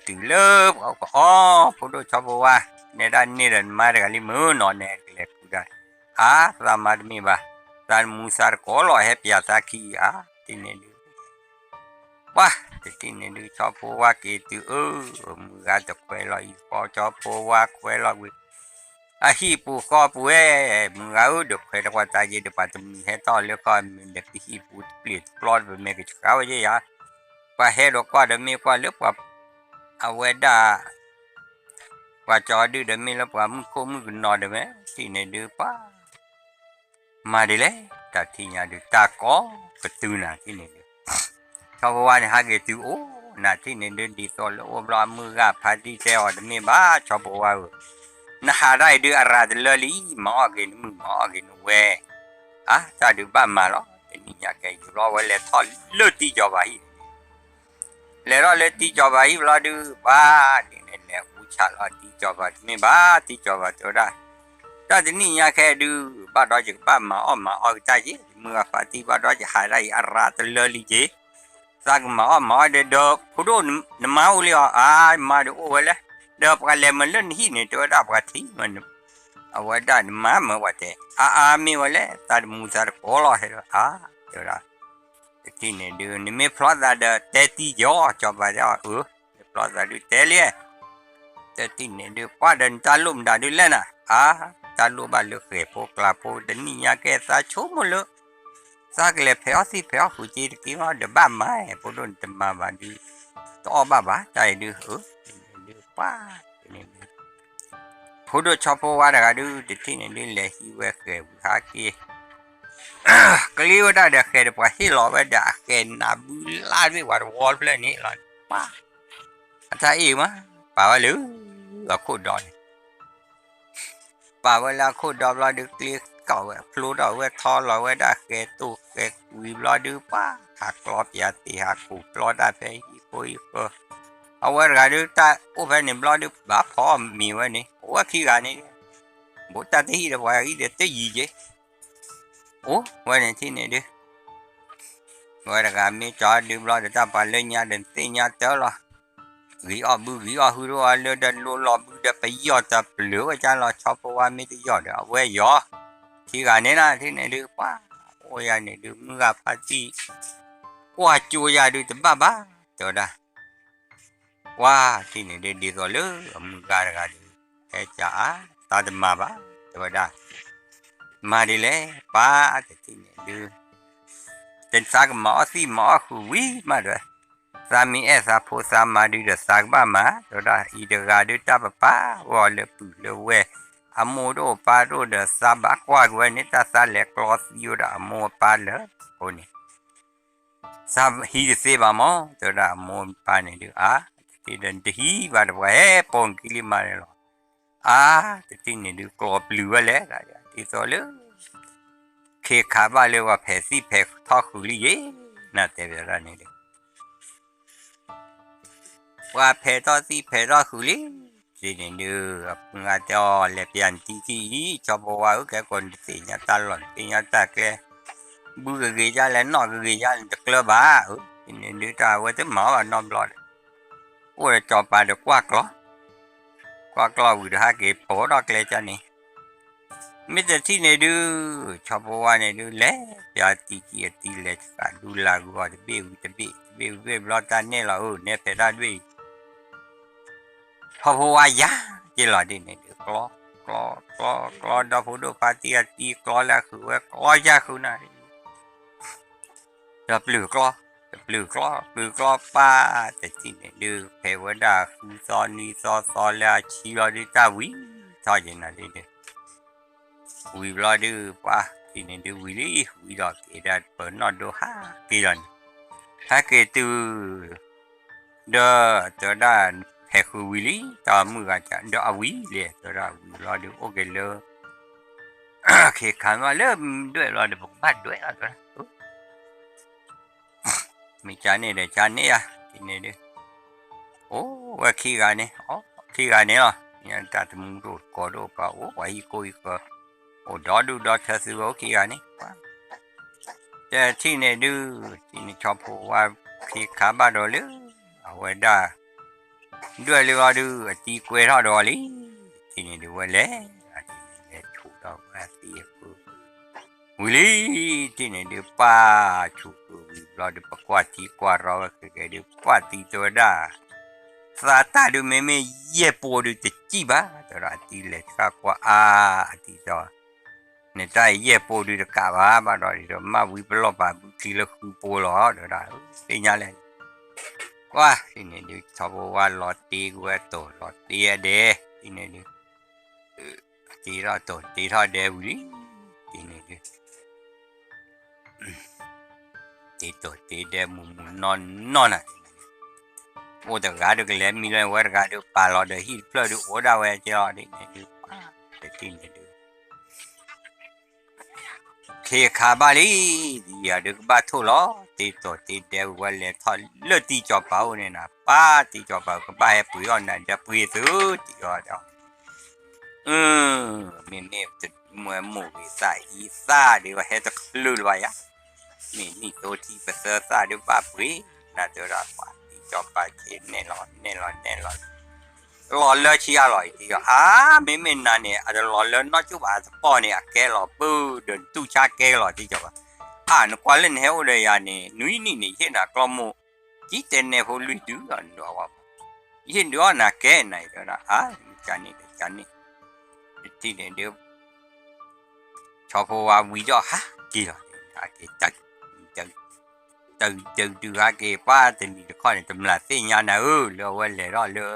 ဖိဒိၣ်ဆီဖိဝါ နဲဒၣ်န့ၢ်ဒီးနမါတဂၤလံမုၢ်နီၤ နဲကလဲၤဃုတၢ် အါ သးမါတမ့ၢ်ဘၣ် သးတမူသးတကိးလီၤ ဟဲပျးသးခံအါ တထံၣ်န့ၣ်ဒုး ပှၤ တထံၣ်န့ၣ်ဒုး ဆီဖိဝါက့ၤတုၤအၢ မုၢ်ဂၤတခွဲးလီၤအံၤဃီ ဆီဖိဝါခွဲးလီၤကွံာ် အဟံၣ်ပူၤဃီပူၤဝဲ မုၢ်ဂၤဧၢ ဒီးခွဲးတကွၢ်တၢ်ယ့ၢ်ဒီး ပှၤတမံၤဟဲထီၣ်လၢဃီ မ့ၢ်ဒီးကဟံၣ်ပူၤတပျ့ၤတပျီ ပမ့ၢ်ကဆှါဝဲယဲၢ်ယၤ ပှၤဟဲဒီးကွၢ်ဒီးမ့ၢ်ကွၢ်လၢပှၤ အဝဲဒၣ် ပှၤကၠီဒုဒီးမ့ၢ်လၢပှၤမုၣ်ခိၣ်မုၣ်ကနီၤဒီးဝဲ ထံၣ်န့ၣ်ဒုးပှၤ မၤဒ်လဲၣ် တၢ်ထံၣ်ညါဒုး တၢ်ကိးကတုၤနၤထံၣ်န့ၣ်ဒုး ဆီဖိဝါန့ၣ် ဟးက့ၤတုၤအိၣ်နၤထံၣ်န့ၣ်ဒုး ဒ်သိးလၢအိၣ်ဘျီ အမုၢ်ဂၤဖါတံၢ်တဲအီၤ တမ့ၢ်ဘၣ် ဆီဖိဝါဧၢ, နဟးဒၣ်အံၤဒုး အရၤတလၢလံ, မၤအီၣ်က့ၤနမုၣ် မၤအီၣ်က့ၤနဝဲၢ်, အါ တၢ်ဒုးဘၣ်မၤလီၤ. တနံၤညါကဲ ယဘျီဝဲလဲၤထီၣ်လၢတံၢ်ကၠီၤပၤဟံၣ် လဲၤထီၣ်လၢတံၢ်ကၠီၤပၤဟံၣ်ဘျီဒုး ပှၤဒ်န့ၣ်လဲၤအူဆၣ်လီၤတံၢ်ကၠီၤပၤ တမ့ၢ်ဘၣ် တံၢ်ကၠီၤပၤတဲဝဲဒၣ်, တၢ်တနံၤညါခဲဒုး ဘၣ်ဒီးယကဘၣ်မၤအီၣ်မၤအီၣ်က့ၤတၢ်က့ၤ, မုၢ်ဂၤဖါတံၢ်ဘၣ်ဒီးယဟးဒၣ်အံၤ အရၤတလၢလံက့ၤ, သးကမၤအီၣ်မၤအီၣ်ဒီး ဒီးဖိဒိၣ်နမါအိၣ်လံအီၤ, အါ မၤဒီးအိၣ်ဝဲလဲၣ်, ဒီးပှၤလဲၤမၤလၢနဟံၣ်န့ၣ် တဲဝဲဒၣ်ပှၤထံၣ်မၤ အဝဲဒၣ်နမါမၤပှၤတဲ, အါအါမ့ၢ်ဝဲလဲၣ် သးတမူသးတကိးလီၤဟဲဒီး အါ တဲဝဲဒၣ် တထံၣ်န့ၣ်ဒုး နမ့ၢ်ဖျီသးဒီးတဲတံၢ်ကၠီၤ ကၠီၤပၤတဲအီၤ အၢ နဖျီသးဒုးတဲလံ, တထံၣ်န့ၣ်ဒုး ပှၤဒီးနတၢ်လိၣ်မတၤဒုးလဲၣ်နၤ, အါ တၢ်လိၣ်ဘၣ်လၢဃဲၤဖိကျါဖိ တနံၤညါကဲသးဆိကမိၣ်လၢ သးကလဲၤဖဲးအီၣ်သံၣ်ဖဲးအီၣ်ဃုာ်က့ၤတက့ၢ်မး ဒီးဘၣ်မၤ ဖိဒိၣ်နတမၤဘၣ်ဒုး တအီၣ်ဘၣ်ဘၣ် တၢ်အံၤဒုး အၢ ဒုး ပှၤ ဖိဒိၣ်ဆီဖိဝါတဂၤဒုး တထံၣ်န့ၣ်ဒုး လဲၤဟံးဝဲဃဲၤဝံၤဟးက့ၤ ကျ့ဝဲဒၣ်ဒီးဃဲၤတပှၤဟ့ၣ်လီၤဝဲဒီးအဃဲၤနးဘုလၢ်တဘ့ၣ်ဝဲတဝီတဖျၢၣ်န့ၣ်လီၤ. ပှၤ အတၢ်အ့ၣ်မး ပာ်ဝဲလၢ အခိၣ်ဒီန့ၣ် ပာ်ဝဲလၢအခိၣ်ဒီဘျီဒုး ကျ့ကီၢ်ဝဲ ဖျိထီၣ်ဝဲထီလီၤဝဲဒၣ်ဃဲၤတိၢ်ဃဲၤကွံာ်ဘျီဒုး ပှၤ ဟးကျီပၠးသ့ၣ်ဟးကူၣ်ကျီတၢ်ဖဲဟံၣ်ဖိဟံၣ်ဃၢၤ အဝဲတဂၤဒုး တၢ်အိၣ်ဖဲန့ၣ်ဘျီဒုး ဘၣ်ဖီမ့ၤဝဲန့ၣ် အိၣ်ဝဲခံဂၤန့ၣ် ဘူးတၢ်တဟံၣ်ဒီးပှၤဂၤအံၤဒီးတယံၤက့ၤ အိၣ်ဝဲန့ၣ်ထံၣ်န့ၣ်ဒုး ဝဲတဂၤမ့ၢ်ကၠီဒုးဘျီဒီး တၢ်ပှၤလၢညါဒီးသ့ၣ်ညါတၢ်လီၤ. ဂံၤအီၣ်ဘုဂံၤအီၣ်ဟုတအိၣ်လၢဒီးလိလီၤဘုဒီးပယီၢ်တပျုာ်ဝဲဒ်လီၤ. ဆီဖိဝါမ့ၢ်တယီၢ်ဒီးအဝဲယီၤ ထံဂၤန့ၣ်လၢထံၣ်န့ၣ်ဒုး ပှၤ အိၣ်ယၤန့ၣ်ဒုး မုၢ်ဂၤဖါတံၢ် ကွၢ်ကၠိယၤဒုးတဘၣ်ဘၣ် တဲဝဲဒၣ် ပှၤထံၣ်န့ၣ်ဒုးဒ်သိးလၢအမုၢ်ဂၤတဂၤဒုး ဟဲကၠးအါ သးတမၤဘၣ် တဲဝဲဒၣ် မၤဒ်လဲၣ် ပှၤတထံၣ်န့ၣ်ဒုး တသးကမၤအီၣ်သံၣ်မၤအီၣ်ဃုာ်ဝံၤမးဒီး သးမ့ၢ်အဲၣ်သးဖိသးမါဒုးဒီးသးကဘၣ်မၤ တဲဝဲဒၣ် အံၤတဂၤဒုးတၢ်ပပာ်ဝဲအီၤလၢပုၢ်လၢဝဲၢ် အမိၢ်တအိၣ်ပၢ်တအိၣ်ဒီးသးဘၣ်ကွၢ်က့ၤဝဲန့ၣ် တၢ်သးလဲၤကျီသံဝဲဒၣ်အမိၢ်အပၢ်လၢအဃိန့ၣ် သးဟံးတသ့ဘၣ်မး တဲဝဲဒၣ်အမိၢ်အပၢ်န့ၣ်ဒုး အါ တထံၣ်ဒီးတဟံးဘၣ်ဒီးပှၤဟဲပိာ်နခံလံမးန့ၣ်လီၤ. အါ တထံၣ်န့ၣ်ဒုးကျီပျုၤဝဲလဲၣ် ဒ်သိးလၢ ခ့ခးဘၣ်လၢပှၤဖဲးသံၣ်ဖဲးထီၣ်ဃုာ်လံယ့ၤ နတဲဘၣ်ဒၣ်န့ၣ်ဒုး ပှၤဖဲးထီၣ်သံၣ်ဖဲးထီၣ်ဃုာ်လံ တထံၣ်န့ၣ်ဒုး အပုၢ်ဂၤတဲအီၤ လဲၤပၠးနတံၤထံၣ်အံၤ ဆီဖိဝါဧၢ ကဲကိးနတသ့ၣ်ညါတၢ်လီၢ် နသ့ၣ်ညါတၢ်ကျဲ ဘုကဂ့ၤဒ်လဲၣ် နီၣ်ကဂ့ၤဒ်လဲၣ် နတကျၢၤဘၣ်ဧၢ တထံၣ်န့ၣ်ဒုး တၢ်အဝဲတမၤဘၣ်နီတဘျီဒီး အိၣ်ဒီးကၠီၤပၤဒီးကွၢ်ကျီ ကွၢ်ကျီဝံၤဒီးဟဲက့ၤပိာ်ထီၣ်ကျဲကၢန့ၣ် မ့ၢ်တထံၣ်န့ၣ်ဒုး ဆီဖိဝါန့ၣ်ဒုး လဲၤပၠးတံၤထံၣ်အတံၤလဲၤ တကးဒူလၢဂုာ်အီၤတဘ့ၣ်ဝံၤတဘ့ၣ် တဘ့ၣ်ဝံၤတဘ့ၣ်ဘျီ တၢ်နဲၣ်လီၤဧၢ နဲၣ်ဖဲးတၢ်တဘ့ၣ်အံၤ ဆီဖိဝါယၤက့ၤလီၤဒ်န့ၣ်ဒုး ကျီ ကျီ ကျီ ကျီ ဒီဖိဒိၣ်ဖါတံၢ်အတံၤကျီလၢအဃုာ်ဝဲ ကျီယၤဃုာ်နၤ ဒီးပျုၤကျီ တပျုၤကျီ ပျုၤကျီပၢ် တထံၣ်န့ၣ်ဒုး ဖဲးဝဲဒၣ်ဃုသီနွံသီသီလၢအဆံလီၤဒုး တၢ်ဝံၤထီၣ်က့ၤနၤဒုး ဝံၤဘျီဒုး ပှၤထံၣ်န့ၣ်ဒုးဝံၤလံ ဝံၤဒီးက့ၤဒၣ်ပၢၤနီၣ်ဒိဟးက့ၤလီၤန့ၣ် ဟဲက့ၤတုၤ ဒီးတဲဝဲဒၣ် ဖဲးဃုာ်ဝံၤလံ တၢ်မုၢ်ဂၤကဒီးအဝံၤလဲၣ် တဲဝဲဒၣ်ဝံၤဘျီဒုး အိၣ်က့ၤလၢ ခ့ခါမးလၢဒွဲၣ်ဘျီဒီး ပကဘၣ်ဒွဲၣ်လီၤ တဲဝဲဒၣ် မ့ၢ်ကန့ၣ်ဒီးကန့ၣ်ဧါ ဒ်န့ၣ်ဒုး အိၣ်ဝဲခံဂၤန့ၣ် အိၣ်ခံဂၤန့ၣ်လီၤ တၢ်တမူတအိၣ်တကိးတအိၣ်ပှၤ အိၣ်ပှၤဟံၣ်ကိၢ်ဟံၣ်ဃၢၤ အိၣ်ဒီဒူၣ်ဒီထၢသုဝဲအိၣ်ခံဂၤန့ၣ် တထံၣ်န့ၣ်ဒုး ထံၣ်န့ၣ်ဆီဖိဝါခ့ခါဘၣ်ဒီးလၢ အဝဲဒၣ် ဒွဲၣ်လၢအီၤဒုး အတံၤကွဲထီၣ်ဒီးအီၤလံ ထံၣ်န့ၣ်ဒုးဝဲလဲၤ လဲၤဆူၣ်ဒီးဝဲသံအဃုာ် ဝံၤလံ ထံၣ်န့ၣ်ဒုး ပၢ်ဆူၣ်ဃုာ်ဝံၤဘျီဒုး ပကွၢ်ထံကွၢ်ရီဝဲခဲကဲဒုး ပှၢ်တံၤတဲဝဲဒၣ် သးတၢ်ဒုးမ့မ့ၢ်ယဲၢ်ပိဒုးတစံၣ်ဘၣ် တဲဝဲဒၣ် အတံၤလဲၤဆှၢကွၢ်အါ အတံၤဒီး နတၢ်ယဲၢ်ပိဒုးတကးဘၣ် ဘၣ်ဒီးဒ်သိးမၢ်ဝံပလီၢ်ပာ်ဘုချံလၢဃုပိလီၤ တဲဝဲဒၣ် သ့ၣ်ညါလဲၣ် ကွၢ် ထံၣ်န့ၣ်ဒုး ဆီဖိဝါလီၤတ့ကွံာ်ဝဲတိၢ် လီၤတ့ဝဲဒဲး ထံၣ်န့ၣ်ဒုး တ့ထီၣ်တိၢ်တ့ထီၣ်ဒဲးဝံၤလံ ထံၣ်န့ၣ်ဒုး တ့တိၢ်တ့ဒဲးမုၢ်မုၢ်နီၢ်နီၢ်နၤ အိၣ်တဂၤဒုးကလဲၤမံလၢ ဝဲတဂၤဒုးပာ်လီၤဒီးဟံၣ်တဖျၢၣ်ဒုးအိၣ်ဒၣ်ဝဲကဲလီၤ ဒ်န့ၣ်ဒုး တထံၣ်န့ၣ်ဒုး ခ့ခါဘၣ်လံ ဒ်ယၤဒုးကဘၣ်ထိၣ်လီၤ တ့တိၢ်တ့ဒဲးဝံၤဝဲလဲၤထီၣ်လၢတံၤကၠီၤပၤအိၣ်န့ၣ်နၤ ပၢ်တံၤကၠီၤပၤကဘၣ်ဟဲပှ့ၤအီၣ်နၤဒီးပှ့ၤသုတံၤကၠီၤပၤ မ့မ့ၢ်မ့ၢ်မိၢ်ဂ့ၤသးအံၤသးဒုးဟဲတချုးလၢၤဘၣ်ယၤ မ့ၢ်နံၣ်သိထံပသၢသးဒုးဘၣ်ပှ့ၤ နၤတဲဝဲဒၣ်ပှၤတံၤကၠီၤပၤက့ၤနဲၣ်လီၤနဲၣ်လီၤနဲၣ်လီၤ လီၤလၢဆံးအါလီၤ တံၤကၠီၤ အါ မ့မ့ၢ်နၤန့ၣ် အတလီၤလၢနီၢ်ကၠိဘၣ် အတပီၢ်န့ၣ် အကဲလီၤပၢၢ်ဒီးနတူၢ်ဆါကဲလီၤ တံၤကၠီၤပၤ အါ နကွၢ်လၢနဟဲအိၣ်ဒီးယၤန့ၣ် နွံနံၣ်န့ၣ် ယဟ့ၣ်နၤကျီၢ်မိၢ် ကံတဲနဲဖိလွံၢ်ဒုး နဒွးဝဲ ယဟ့ၣ်နဒုးအီၣ်နၤကဲနၤ တဲဝဲဒၣ် အါ ကန့ၣ်ကန့ၣ် တထံၣ်န့ၣ်ဒုး ဆီဖိဝါဝံၤဒီးဟးက့ၤလီၤ ဟးက့ၤ တၢ် တၢ် တၢ်ဒုးဟးက့ၤ ပှၤတနံၤတခီန့ၣ် တမျၢ်သ့ၣ်ညါနၤဧၢ လၢအဝဲလဲၤထီၣ်လၢ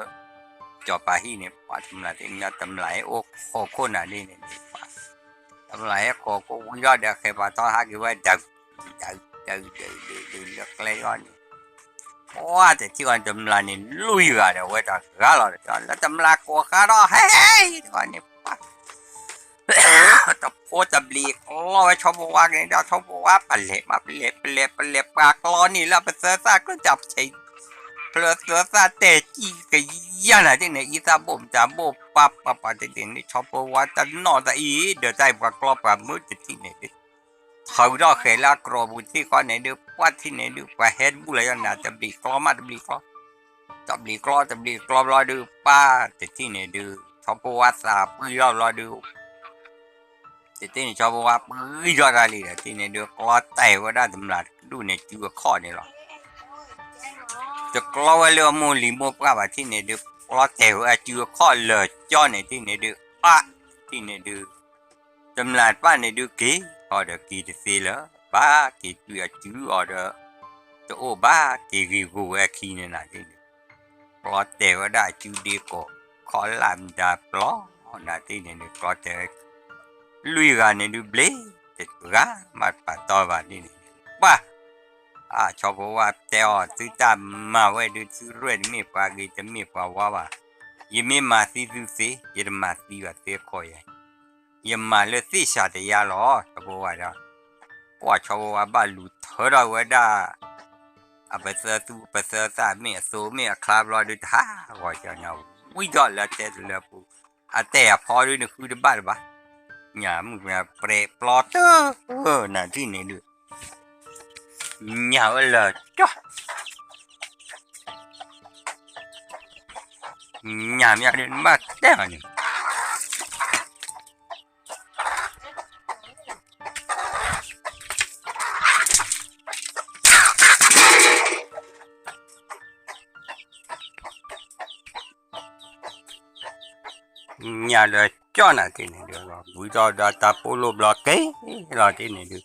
ထံ ကၠီၤပၤဟံၣ်န့ၣ် ပှၤတမျၢ်သ့ၣ်ညါ တမျၢ်ဟဲအိၣ်ဃီခိၣ်နၤဒ်န့ၣ်န့ၣ် တမျၢ်ဟဲဃီခိၣ်ဝံၤဒီးဒီးဃဲၤပှၤထီၣ်ဟးက့ၤဝဲဒၣ် ဒုးဒုးဒုးလၢကျဲအီၤန့ၣ် ပှၤတထံၣ်အီၤတမျၢ်န့ၣ် လွံၢ်ဂၤဒီးဝဲတဂၤလီၤ လၢတမျၢ်ကိးဃါဒီး ဟဲဟဲတဂၤန့ၣ် ပှၤ တဖိတဘျံးကျီဝဲဆီဖိဝါက့ၤဒီး ဆီဖိဝါပလဲၤမး ပလဲၤ ပလဲၤ ပလဲၤ ပှၤကျီန့ၣ်လၢပသၢသၣ်ကျိတၢ်ပဆဲး ပသၢသၣ်တဲာ်ကံၢ်ကယၢ်နၤတထံၣ်န့ၣ် အံသၣ်ဘိၣ်မတၤဘိၣ် ပှၤပှၤပှၤတထံၣ်န့ၣ် ဆီဖိဝါတနီၣ်သးအံၤ ဒီးတၢ်အံၤပှၤကျီပှၤမုၢ်တထံၣ်န့ၣ် ထုးထီၣ်ဃဲၤလၢအကြီပူၤတထံၣ်ဃီန့ၣ်ဒုး ပှၤထံၣ်န့ၣ်ဒုး ပှၤဟဲတဘူၣ်လၢယနၤ တဘျံးကျီမး တဘျံးကျီ တဘျံးကျီ တဘျံးကျီဘျီဒုး ပှၤတထံၣ်န့ၣ်ဒုး ဆီဖိဝါသးပှံၢ်ထီၣ်ဘျီဒုး တထံၣ်န့ၣ် ဆီဖိဝါပှံၢ်ထီၣ်တၢ်လံဒီး ထံၣ်န့ၣ်ဒုး ကျီတဲာ်ဝဲဒၣ်တမျၢ်တဒူၣ်န့ၣ် စုအခီၣ်န့ၣ်လီၤ. တကျီဝဲလၢအမိၢ်လံၤမိၢ်ပှၢ်ဘၣ် ထံၣ်န့ၣ်ဒုး ကျီတဲာ်ဝဲအစုအခီၣ်လၢာ်ကၠီန့ၣ် ထံၣ်န့ၣ်ဒုး အါ ထံၣ်န့ၣ်ဒုး တမျၢ်တဖၣ်န့ၣ်ဒုးက့ၤအီၤဒီးက့ၤတသ့လၢၤ ဘၣ်က့ၤတုၤအစုအီၤဒီး တအိၣ်ဘၣ်က့ၤဂ့ၤဂီၤဝဲအခံန့ၣ်နၤ ထံၣ်န့ၣ် ကျီတဲာ်ဝဲဒၣ်အစုဒ့ကိး ခီလၢ်မတၤပျီ နၤ ထံၣ်န့ၣ်ဒုး ကျီတဲာ်ဝဲ လွံၢ်ဂၤန့ၣ်ဒုး ဘျ့တဂၤမးတပာ်တီဘၣ် ထံၣ်န့ၣ် ပှၤ အါ ဆီဖိဝါတဲအီၤ သုတၢ်မၤဝဲဒုး သုရဲၣ်တမ့ၢ်ပှၤဂ့ၤ တမ့ၢ်ပှၤဝါဘၣ်. ယမ့ၢ်မၤသံသုသ့ ယတမၤသံဘၣ်သ့ခီယၤ ယမၤလၢသ့ၣ်စၤတယါလီၤ ဆီဖိဝါဒီး ပှၤဆီဖိဝါဘၣ်လူၤထၢထီၣ်ဝဲဒၣ် အပသၢသူ ပသၢသၣ်မ့ၢ်အသိမ့ၢ်အချါဘျီဒုး တဟးဂီၤကၠီညါ ဝံထီၣ်လၢတဲတလၢပူၤ အတဲာ်အဖီဒုး နဃုတဘၣ်တဘၣ် ညၣ်မုၣ်ပြဲးပျီတၢ် နၤ ထံၣ်န့ၣ်ဒုး ညၣ်ဝဲလၢာ်ကၠီ ညၣ်မ့ၢ်ဒုး နဘၣ်တဲအီၤန့ၣ် ညၣ်လၢာ်ကၠီနၤ ထံၣ်န့ၣ်ဒုး ဝံထီၣ်ဒီးတၢ်ပိလိာ်ဘျီက့ၤလီၤ ထံၣ်န့ၣ်ဒုး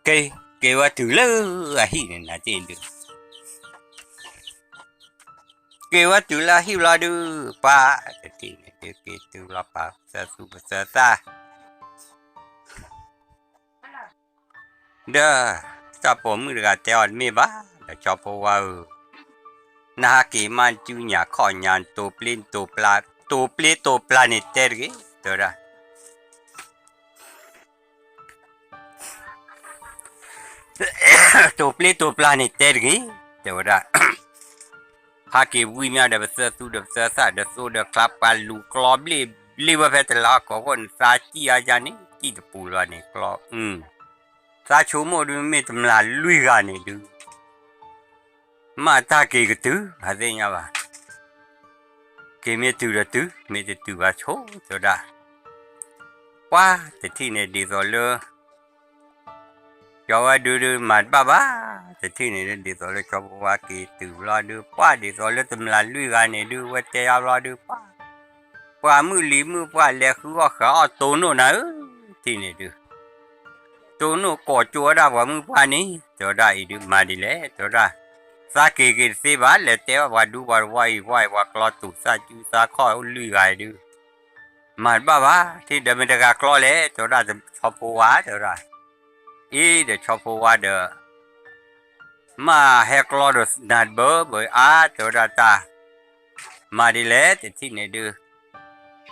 က့ၤ က့ၤဝဲတုၤလၢအဟံၣ်န့ၣ်နၤ ထံၣ်န့ၣ်ဒုး က့ၤဝဲတုၤလၢအဟံၣ်ဘျီဒုး ပှၤတထံၣ်န့ၣ်ဒုး က့ၤတုၤလီၤ ပှၤသၢသူပသၢသၣ် ဒီး တၢ်ပိာ်မုၣ်တဂၤတဲအီၤ တမ့ၢ်ဘၣ် ဒီးဆီဖိဝါဧၢ, နဟးက့ၤမး နစုညၣ်ခီၣ်ညါ နတိၤပျ့တိၤပျၢ် တိၤပျ့တိၤပျၢ်န့ၣ် တဲတဂ့ၤ တဲဝဲဒၣ် တိၤပျ့တိၤပျၢ်န့ၣ် တဲတဂ့ၤ တဲဝဲဒၣ် ဟးက့ၤဝံၤမးဒီး ပသၢသူဒီးပသၢသၣ်ဒီးသိဒီးချါ ပှၤလူၤကျီဘျ့ဘျ့ဝဲဖဲတလးကီၢ်ခိၣ်န့ၣ် သးစံၣ်အါယါန့ၣ် စံၣ်တပူၤလီၤန့ၣ် ကျီ သးဆိကမိၣ်ဒုး မ့ၢ်တမျၢ်လွံၢ်ဂၤန့ၣ်ဒုး မ့ၢ်တၢ်က့ၤကတုၤ ဟးသ့ၣ်ညါဘၣ်, က့ၤမ့ၢ်တုၤဒီးတုၤ မ့ၢ်တတုၤဘၣ်ဆိ တဲဝဲဒၣ်, ပှၤတထံၣ်န့ၣ်ဒ်သိးလၢ ကၠီဝဲဒုးဒုးမၤတဘၣ်ဘၣ်, တထံၣ်န့ၣ်ဒ်သိးလၢ ကၠီဖိဝါက့ၤတုၤဘျီဒုး ပှၤဒ်သိးလၢတမျၢ်လွံၢ်ဂၤန့ၣ်ဒုး ဝဲတဲယါဘျီဒုး ပှၤ ပှၤမုၢ်လံၤမုၢ်ပှၢ်လဲၤဃုအီၣ်ဃုအီၣ်တိၢ်နီၣ်နၤဧၢ, ထံၣ်န့ၣ်ဒုး တိၢ်နီၣ်ကိးကၠိဝဲဒၣ်ပှၤမုၢ်ပှၢ်န့ၣ် တဲဝဲဒၣ်အံၤဒုး မၤဒ်လဲၣ် တဲဝဲဒၣ်, သးက့ၤက့ၤတသ့ဘၣ် လဲၤတဲဘၣ်ပှၤဒူပှၤတဝီအံၤ ပှၤအံၤပှၤကျီတူာ်သၣ်စုသၣ်ခီၣ်လွံၢ်ဂၤအံၤဒုး မၤတဘၣ်ဘၣ်, ထံၣ်ဒီးမ့ၢ်တဂၤကျီလဲၣ် တဲဝဲဒၣ် ဆီဖိဝါ တဲဝဲဒၣ်, အ့ဒီးဆီဖိဝါဒီး မ့ၢ်ဟဲကျီဒီးနၤတဘၢဘၢအါ တဲဝဲဒၣ်တၢ် မၤဒ်လဲၣ် တထံၣ်န့ၣ်ဒုး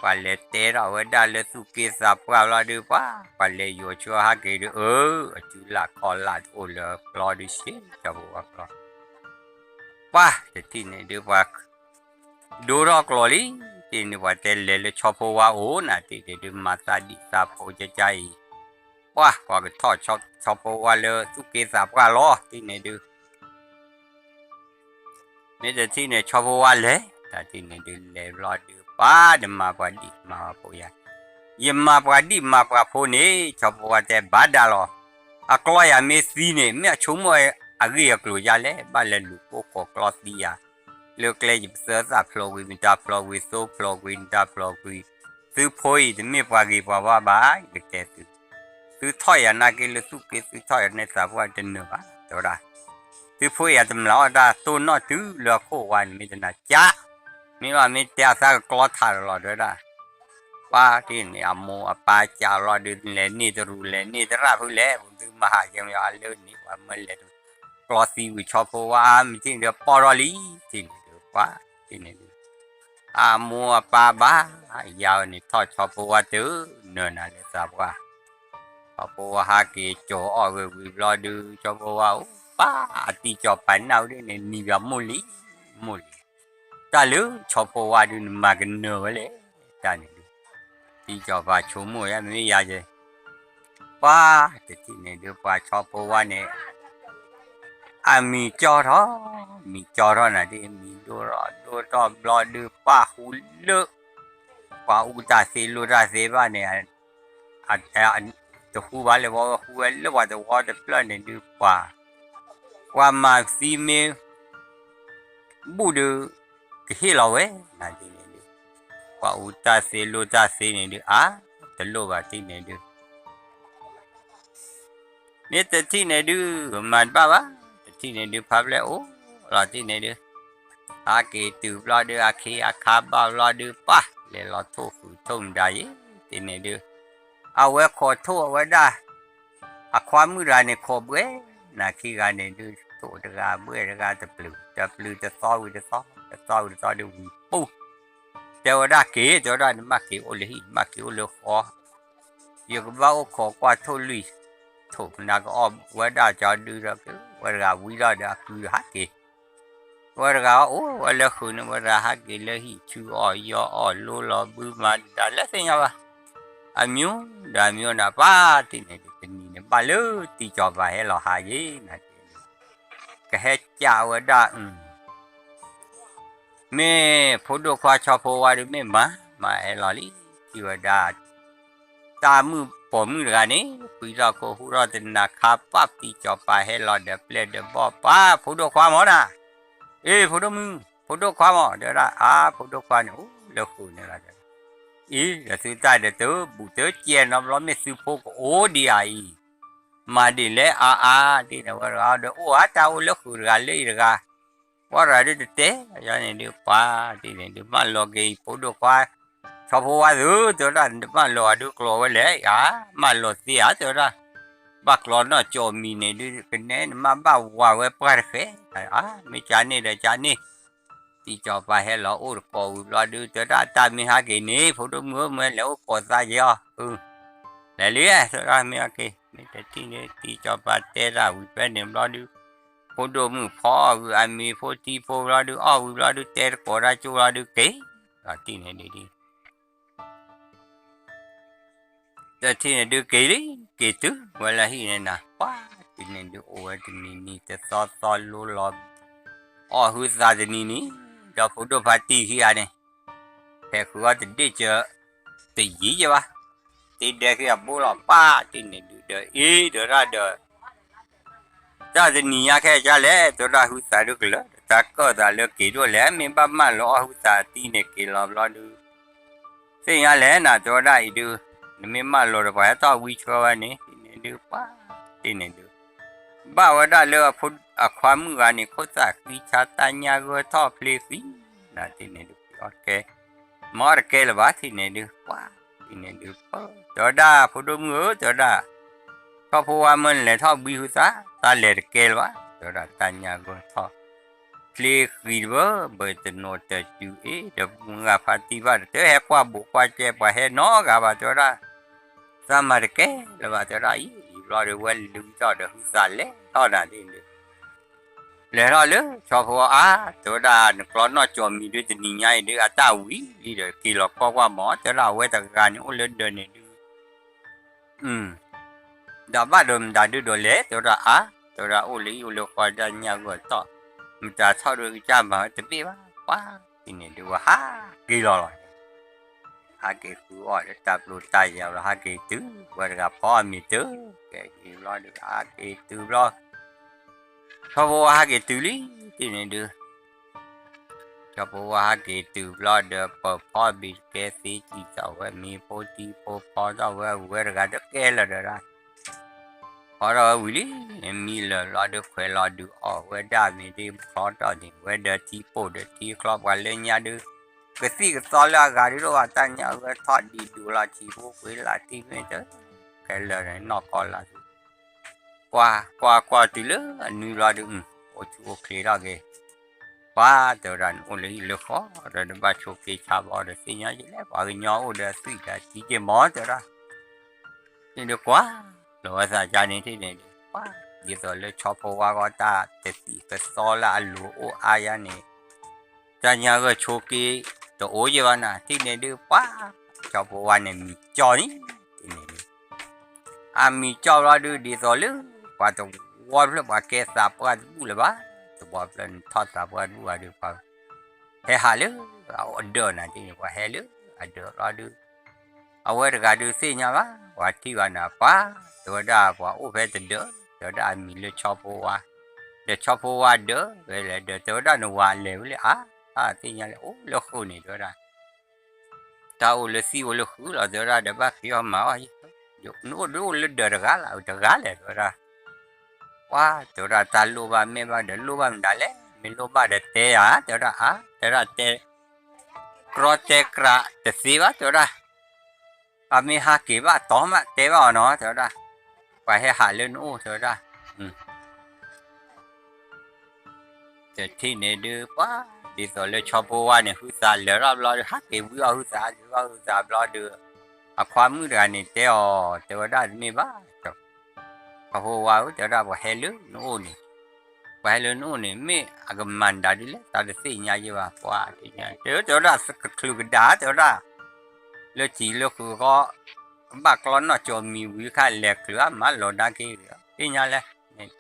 ပှၤလဲၤတဲထီၣ်ဝဲဒၣ်လၢသူၣ်က့သးပှၢ်ဘျီဒုး ပှၤ ပှၤလဲၤယိၤဆိဟးက့ၤဒုး အၢ အစုလၢ်ခီၣ်လၢ်တအိၣ်လၢကျီဒုး ဆ့ၣ် ဆီဖိဝါကျီ ပှၤတထံၣ်န့ၣ်ဒုး ပှၤ ဒိထီၣ်ကျီလံ, တထံၣ်န့ၣ်ပှၤတဲလဲၤလၢဆီဖိဝါအိၣ်နၤ တထံၣ်န့ၣ်ဒုး မၤသးဒံးသးဖိကကါအံၤ, ပှၤ ပှၤကထီၣ်ဆီဖိဝါလၢသူၣ်က့သးပှၢ်လီၤ တထံၣ်န့ၣ်ဒုး မ့ၢ်တထံၣ်န့ၣ် ဆီဖိဝါလဲၤ, တထံၣ်န့ၣ်ဒုး လဲၤဘျီဒုး ပှၤတမၤပှၤဒံးမၤပှၤဖိယၤ, ယမၤပှၤဒံးမၤပှၤဖိန့ၣ် ဆီဖိဝါတဲဘၣ်ဒၣ်လီၤ, အကျီယၤမ့ၢ်သံန့ၣ် မ့ၢ်အဆိကမိၣ်အဂ့ၢ်အကျိၤယါလဲၣ် ဘၣ်လဲၤလူၤပိၢ်ဃီၤကျီသံယၤ, လၢကျဲယပသၢသၣ်ဖျိးကွံာ် မတၤဖျိးကွံာ် သိဖျိးကွံာ် နတၤဖျိးကွံာ်, သုဖိအံၤတမ့ၢ်ပှၤဂ့ၤပှၤဝါဘၣ် ယကတဲသု, သုထီၣ်ယၤနာ်က့လၢသူၣ်က့ သုထီၣ်ယၤန့ၣ်သးပှၢ်တနၢၤဘၣ် တဲဝဲဒၣ် သုဖိယၤတမျးအီၣ်တၢ်တိၢ်နီၣ်တုၤလၢအခိၣ်ဝါန့ၣ် မ့ၢ်တနၤကၠး, မ့ၢ်ဘၣ်မ့ၢ်တဲအသးကကျီထးလီၤတဲဝဲဒၣ်, ပှၤတန့ၣ် အမိၢ်အပၢ်ကးလီၤဒုး လဲၤန့ၢ်တရူး လဲၤန့ၢ်တရၣ်ဖုလဲၣ် ပသုမၤဟးကဲမယီၤအလၢန့ၣ် ပှၤမၢလဲၤ ကျီသံဝံၤ ဆီဖိဝါမ့ၢ်တန့ၣ်ဒီး ပီၢ်ထီၣ်လံ, တန့ၣ်ဒုး ပှၤတန့ၣ်ဒုး အမိၢ်အပၢ်ဘၣ်ယၤဝဲန့ၣ် ထီၣ်ဆီဖိဝါတုၤနၢၤနၤလၢသးပှၢ်, ဆီဖိဝါဟးက့ၤကၠီၤအီၣ်ဂ့ၤဝံၤဘျီဒုး ဆီဖိဝါအိၣ်ပၢ်အတံၢ်ကၠီၤပၤနၢ်ဝဲဒၣ်န့ၣ် နံၤဘၣ်မိၢ်လံ, မိၢ်လံ, တၢ်လၢဆီဖိဝါဒုးနမၤကနၢၤဝဲလဲၣ်, တၢ်န့ၣ်ဒုး တံၢ်ကၠီၤပၤဆိကမိၣ်ယါမ့ၢ်ယၤကဲ ပှၤတထံၣ်န့ၣ်ဒုး ပှၤဆီဖိဝါန့ၣ် အမံၤကၠီထီၣ်, မံၤကၠီထီၣ်နၤဒ် မံၤဒိၣ်ထီၣ်ဒိၣ်ထီၣ်ဘျီဒုး ပှၤဟူလၢ ပှၤအူတၢ်သ့လိၢ်တၢ်သ့ဘၣ်န့ၣ် တဟူဘၣ်လၢၤဘၣ် ဝဲဟူဝဲလၢပှၤသဝီတဖျၢၣ်န့ၣ်ဒုး ပှၤ ပှၤမၤသံမ့ၢ် ဘူၣ်ဒုး ကဟ့ၣ်လီၤဝဲ နၤဒ်န့ၣ်ဒုး ပှၤအူတၢ်သ့လိၢ်တၢ်သ့န့ၣ်ဒုး အါ တလိၣ်ဘၣ်တထံၣ်န့ၣ်ဒုး မ့ၢ်တထံၣ်န့ၣ်ဒုး မၤတဘၣ်ဘၣ်, တထံၣ်န့ၣ်ဒုး ဖးဖျဲၣ်အိၣ်လီၤတထံၣ်န့ၣ်ဒုး ဟးက့ၤတုၤဘျီဒုး အခ့အခါဘၣ်ဘျီဒုး ပၢ်လဲၤလီၤထိၣ်ဃုာ်ထိၣ်မတၤယံၤ တထံၣ်န့ၣ်ဒုး အဝဲခိးထိၣ်အဝဲဒၣ် အခွါမုၣ်တဂၤန့ၣ် ခိးဘှဲ နၤခံဂၤန့ၣ်ဒုး ထိၣ်တဂၤဘှဲတဂၤ တပျုၤတပျုၤ တသီဝံၤတသီ တသီဝံၤတသီဒုး ဝံၤပူၤ တဲဝဲဒၣ်က့ၤ တဲဝဲဒၣ် နဘၣ်က့ၤအိၣ်လၢဟံၣ် နဘၣ်က့ၤအိၣ်လၢဃီ ယကဘၣ်အိၣ်ခိးကွၢ်ထိၣ်လွံၢ် ထိၣ်မနၤကအီၣ်ဝဲဒၣ်ကၠီဒုးဒီး ဝဲတဂၤဝံၤဒီးဒီးအကုဒီးဟးက့ၤ ဝဲတဂၤအိၣ်ဝဲလၢဃုာ်န့ၣ် ဝဲတဂၤဟးက့ၤလၢဟံၣ်ဆူအီၣ်ယီအီၣ်လိလီၤဘုမၤတၢ်လၢသ့ၣ်ညါဘၣ် အမျိုးဒီးအမျိုးနၤ ပှၤတထံၣ်န့ၣ်ဒုး တနံၤန့ၣ်ဘၣ်လၢတံၢ်ကၠီၤပၤဟဲလီၤဟးယံၤ နၤ ကဟဲကးဝဲဒၣ် မ့ၢ်ဖိဒိၣ်ခွါဆီဖိဝါဒုးမ့ၢ်မၤ မၤဟဲလီၤလံ ထံၣ်ဝဲဒၣ် တၢ်မုၣ်ပိာ်မုၣ်တဂၤန့ၣ် ပှံထီၣ်ခိၣ်ဟူထီၣ်တနၤခါ ပၢ်တံၢ်ကၠီၤပၤဟဲလီၤဒီးပျဲၢ်ဒီးဘီၣ် ပှၤဖိဒိၣ်ခွါမၢ်နၤ အ့ ဖိဒိၣ်မုၣ် ဖိဒိၣ်ခွါမၢ် တဲဝဲဒၣ် အါ ဖိဒိၣ်ခွါန့ၣ် အိၣ်လၢဃုာ်န့ၣ်လီၤ အံၤ ဒီးသုတၢ်ဒီးတဘူးတကဲနီတဘျီ မ့ၢ်သုဖိကအိၣ်ဒံးဧါအံၤ မၤဒ်လဲၣ်အါအါ ဒ်န့ၣ်ဝဲတဂၤဒီး အိၣ်ဧါတၢ်အိၣ်လၢဃုာ်တဂၤလၢအံၤတဂၤ ပှၤတဂၤဒုးတတဲ ယၤန့ၣ်ဒုး ပှၤတထံၣ်န့ၣ်ဒုး မၢလီၤက့ၤအံၤ ဖိဒိၣ်ခွါ ဆီဖိဝါသု တဲဝဲဒၣ် နတမၢလီၤအီၤဒုးကျိၤဝဲလဲၣ် ယၤ မၢလီၤသ့ဧါ တဲဝဲဒၣ် ဘၣ်ကျီနီၣ်ကၠီၣ်မံၤန့ၣ်ဒုး ကနဲနမၢဘၣ်ဝၤဝဲပှၢ်တဃဲ အါ မ့ၢ်ကန့ၣ်ဒီးကန့ၣ် တံၢ်ကၠီၤပၤဟဲလီၤအိၣ်တကိးဝံၤဘျီဒုး တဲဝဲဒၣ် တၢ်မ့ၢ်ဟးက့ၤန့ၣ် ဖိဒိၣ်မုၣ်ဧၢ မ့ၢ်လဲၤအိၣ်ကိးသးက့ၤအီၤ လဲၤလံ တဲဝဲဒၣ် မ့ၢ်ဟဲက့ၤ မ့ၢ်တထံၣ်န့ၣ် တံၢ်ကၠီၤပၤတဲတၢ်ဝံၤဖဲန့ၣ်ဘျီဒုး ဖိဒိၣ်မုၣ်ဖီအီၣ်ဝံၤအမံၤဖိထံဖိဘျီဒုး အီၣ်ဝံၤဘျီဒုး တဲတကိးတၢ်ကၠိဘျီဒုး က့ၤ လီၤတံၢ်န့ၣ်ဒုး တထံၣ်န့ၣ်ဒုးက့ၤလံ က့ၤတုၤဝဲလၢဟံၣ်န့ၣ်နၤ ပှၤတထံၣ်န့ၣ်ဒုးအိၣ်ဝဲတနံၤနံၤ တသီသီလိလီၤ အီၣ်ဟုသးတနံၤနံၤ ဒီးဖိဒိၣ်ဖါတံၢ်ခံဂၤန့ၣ် ဖဲဃုအီၣ်တဒ့ၣ်စၢၤ တယံၤယဘၣ် တ့ဒဲက့ၤအဘိလီၤ ပှၤတထံၣ်န့ၣ်ဒုးဒီး အ့ ဒီးတၢ်ဒီး တၢ်တနံၤညါခဲအံၤကလဲၣ် တဲဝဲဒၣ် ဟုသးဒုးကလၢာ် တၢ်ကၢၣ်သးလၢက့ၤဒိၣ်လဲၣ် မ့ၢ်ဘၣ်မၢလီၤအီၣ်ဟုသးတံၢ်န့ၣ်က့ၤလီၤဘျီဒုး သ့ၣ်ညါလဲၣ်နၤ တဲဝဲဒၣ်အံၤဒုး နမ့ၢ်မၢလီၤဒီးပှၤဟဲထီၣ်ဝံဆှၢဝဲန့ၣ် တထံၣ်န့ၣ်ဒုး ပှၤတထံၣ်န့ၣ်ဒုး ဘၣ်ဝဲဒၣ်လၢအခွါမုၣ်ဂၤန့ၣ် ခိၣ်သၣ်ဃံဆါတၢ်ညၣ်ဂၢၢ်ထီၣ်ဖျ့ဃံ နၤတထံၣ်န့ၣ်ဒုး ကဲ မ့ၢ်အီၣ်တကဲလၢၤဘၣ် တထံၣ်န့ၣ်ဒုး ပှၤတထံၣ်န့ၣ်ဒုး ပၢ် တဲဝဲဒၣ် ဖိဒိၣ်မုၣ်ဧၢ တဲဝဲဒၣ် ထီၣ်ဖိဝါမၢနလဲၤထီၣ်ဘှံးဟုသး တၢ်လဲၤတကဲလၢၤဘၣ် တဲဝဲဒၣ် တၢ်ညၣ်ဂၢၢ်ထီၣ် ဖျ့ဃံတဘၢ ဘၢတနိးတတုၤအ့ ဒီးမုၢ်ဂၤဖါတံၢ်ဘၣ်ဒီး တဟဲကွၢ်ဘိးကွၢ်ကဲပှၤဟဲနီတဂၤဘၣ် တဲဝဲဒၣ် သးမၤတကဲလၢၤဘၣ် တဲဝဲဒၣ်အံၤ ဘျီဒီးဝဲလုၢ်ထီၣ်ဒီးဟုသးလဲၤထီၣ်နၤဒ်န့ၣ်ဒုး လဲၤထီၣ်လၢဆီဖိအါ တဲဝဲဒၣ် နကျီနီၣ်ကၠီၣ်မံၤဒုးတနံၤညါအံၤဒုး အတၢ်ဝံၤလံဒီး က့ၤလီၤကွၢ်ကွၢ်မး တဲဝဲဒၣ် အဝဲတဂၤန့ၣ်အိၣ်လၢဒၢးန့ၣ်ဒုး ဒီးဘၣ်ဒီးမတၤဒုးဒီးလဲၣ် တဲဝဲဒၣ်အါ တဲဝဲဒၣ်အိၣ်လၢဟံၣ်အိၣ်လၢဃီတၢ်ညၣ်ဂၢၢ်ထီၣ် မတၤထီၣ်ဒုးကစၢ်မၤဝဲတဘ့ၣ်ဘၣ် ပှၤတထံၣ်န့ၣ်ဒုးဝဲဟးက့ၤလီၤလီၤ ဟးက့ၤဃုအီၣ်လၢတၢ်ပျိတၢ်ယၢၤလီၤ ဟးက့ၤတုၤ ဝဲတဂၤဖီအမံၤတုၤ ကဲက့ၤဘျီဒုး ဟးက့ၤတုၤဘျီ ဆီဖိဝါဟးက့ၤတုၤလံ တထံၣ်န့ၣ်ဒုး ဆီဖိဝါဟးက့ၤတုၤဘျီဒီး ပၢၤဖီဘံၤကဲသ့စံၣ်ထီၣ်ဝဲ မံၤဖိထံဖိဖီထီၣ်ဝဲ ဝဲတဂၤတကဲလၢာ်ဒီးဒၣ် ဖီထီၣ်ဝဲဝံၤလံ, မံလၢာ်လီၤဒုးခွဲးလီၤဒုးအီၣ်ဝဲဒၣ်မ့ၢ်ဒ်ဖျီထီၣ်န့ၣ် ဝဲဒီးထံပိၢ်ဒီးထံချီပှၤလၢညါဒုး ကသံၣ်ကသီလၢအဂၤဒုးဒိၣ်ဘၣ်တၢ်ညါဝဲထီၣ်ဒံးဒူလီၤထံဖိကွံာ်လၢထံမ့ၢ်တ ခဲလၢာ်န့ၣ်နီၢ်ကီၢ်လၢ် ကွၢ်ကွၢ်ကွၢ်တုၤလၢအနွံဘျီဒုး အိၣ်ဆူၣ်အိၣ်ချ့ထီၣ်က့ၤ ပှၤတဲဝဲဒၣ်နအိၣ်လၢဟံၣ်လၢဃီဒီးတဘၣ်ဆိးက့ဆါဘီဒီးသ့ၣ်ညါယလဲၣ် ပှၤကညီအိၣ်ဒီးသွံၣ်ဒီးထံက့ၤမီၤတဲဝဲဒၣ် န့ၣ်ဒုးကွၢ် လီၤဝဲသးကါန့ၣ်ထံၣ်န့ၣ်ဒုး ပှၤ ဒ်သိးလၢဆီဖိဝါဂီၢ်တၢ်တသံၣ်ကသီလၢအလိၤအိၣ်အါယါန့ၣ် တၢ်ညါဂၢၢ်ဆိးက့တအိၣ်ယဲဘၣ်နၤ ထံၣ်န့ၣ်ဒုး ပှၤ ဆီဖိဝါန့ၣ်မံၤကၠီန့ၣ် ထံၣ်န့ၣ်ဒုး အမံၤကၠီဘျီဒုး ဒ်သိးလၢ ပှၤတဝီဖျၢၣ်ပှၤကဲသးပှၢ်တဘူၣ်လၢၤဘၣ်, တဝီဖျၢၣ်န့ၣ်ထီၣ်သးပှၢ်တဘူၣ်ဘၣ်ဒုး ပှၤဟဲဟးလၢအဒၢးနၤ ထံၣ်န့ၣ် ပှၤဟဲလၢအဒၢးဘျီဒုး အဝဲတဂၤဒုးသ့ၣ်ညါဘၣ် ပှၤထံၣ်ဘၣ်နၤ ပှၤ တဲဝဲဒၣ်ပှၤအိၣ်ဖဲတဒၢး တဲဝဲဒၣ်အမံၤလၢဆီဖိဝါ, ဒီးဆီဖိဝါဒၢး ဖဲလဲၣ်ဒၢး တဲဝဲဒၣ်နဝၤလဲၤဝဲလၢအါ, သ့ၣ်ညါလၢအိၣ်လၢဃုာ်န့ၣ် တဲဝဲဒၣ် တၢ်အိၣ်လၢသံၣ်အိၣ်လၢဃုာ်လီၤ တဲဝဲဒၣ် ဒီးဘၣ်ဃ့အီၤမၤအီၤယဲ, နအိၣ်ဒုးအိၣ်လၢဒၢးတဂၤလီၤ တဂၤလဲၣ် တဲဝဲဒၣ်, ပှၤ တဲဝဲဒၣ်တၢ်လိၣ်ဘၣ်မဲာ်ဘၣ်ဒီးလိၣ်ဘၣ်မနုၤလဲၣ် မ့ၢ်လိၣ်ဘၣ်ဒီးတဲယၤ တဲဝဲဒၣ်အါ တဲဝဲဒၣ်တဲ ကြီတဲကြးတသ့ဘၣ် တဲဝဲဒၣ်, အမ့ၢ်ဟးက့ၤဘၣ်တီမး တဲဘၣ်အီၤနီၤ တဲဝဲဒၣ်, ပှၤဟဲဟးလၢနအိၣ် တဲဝဲဒၣ် တထံၣ်န့ၣ်ဒုး ပှၤ ဒ်သိးလၢဆီဖိဝါန့ၣ် ဟုသးလၢာ်ထီၣ်ဘျီဒုး ဟးက့ၤဝံအီၣ်ဟုသး က့ၤဝံအီၣ်ဟုသးဘျီဒုး အခွါမုၣ်တဂၤန့ၣ်တဲအီၤ တဲဝဲဒၣ်တမ့ၢ်ဘၣ် ဆီဖိဝါဧၢ တဲဝဲဒၣ် ပှၤဟဲလၢနအိၣ်န့ၣ်, ပှၤဟဲလၢနအိၣ်န့ၣ် မ့ၢ်အကမၤဒၣ်ဒုးလဲၣ် တၢ်တသ့ၣ်ညါယဲဘၣ် ပှၤသ့ၣ်ညါ တဲဝဲဒၣ်ကချုးကဒါ တဲဝဲဒၣ် လၢထံးလၢဃုာ်ဃီ ကဘၣ်ကျီနီၢ်ကၠီမံၤဝံၤခါလဲၤချုးဧါ မၤလီၤဒါက့ၤ သ့ၣ်ညါလဲၣ်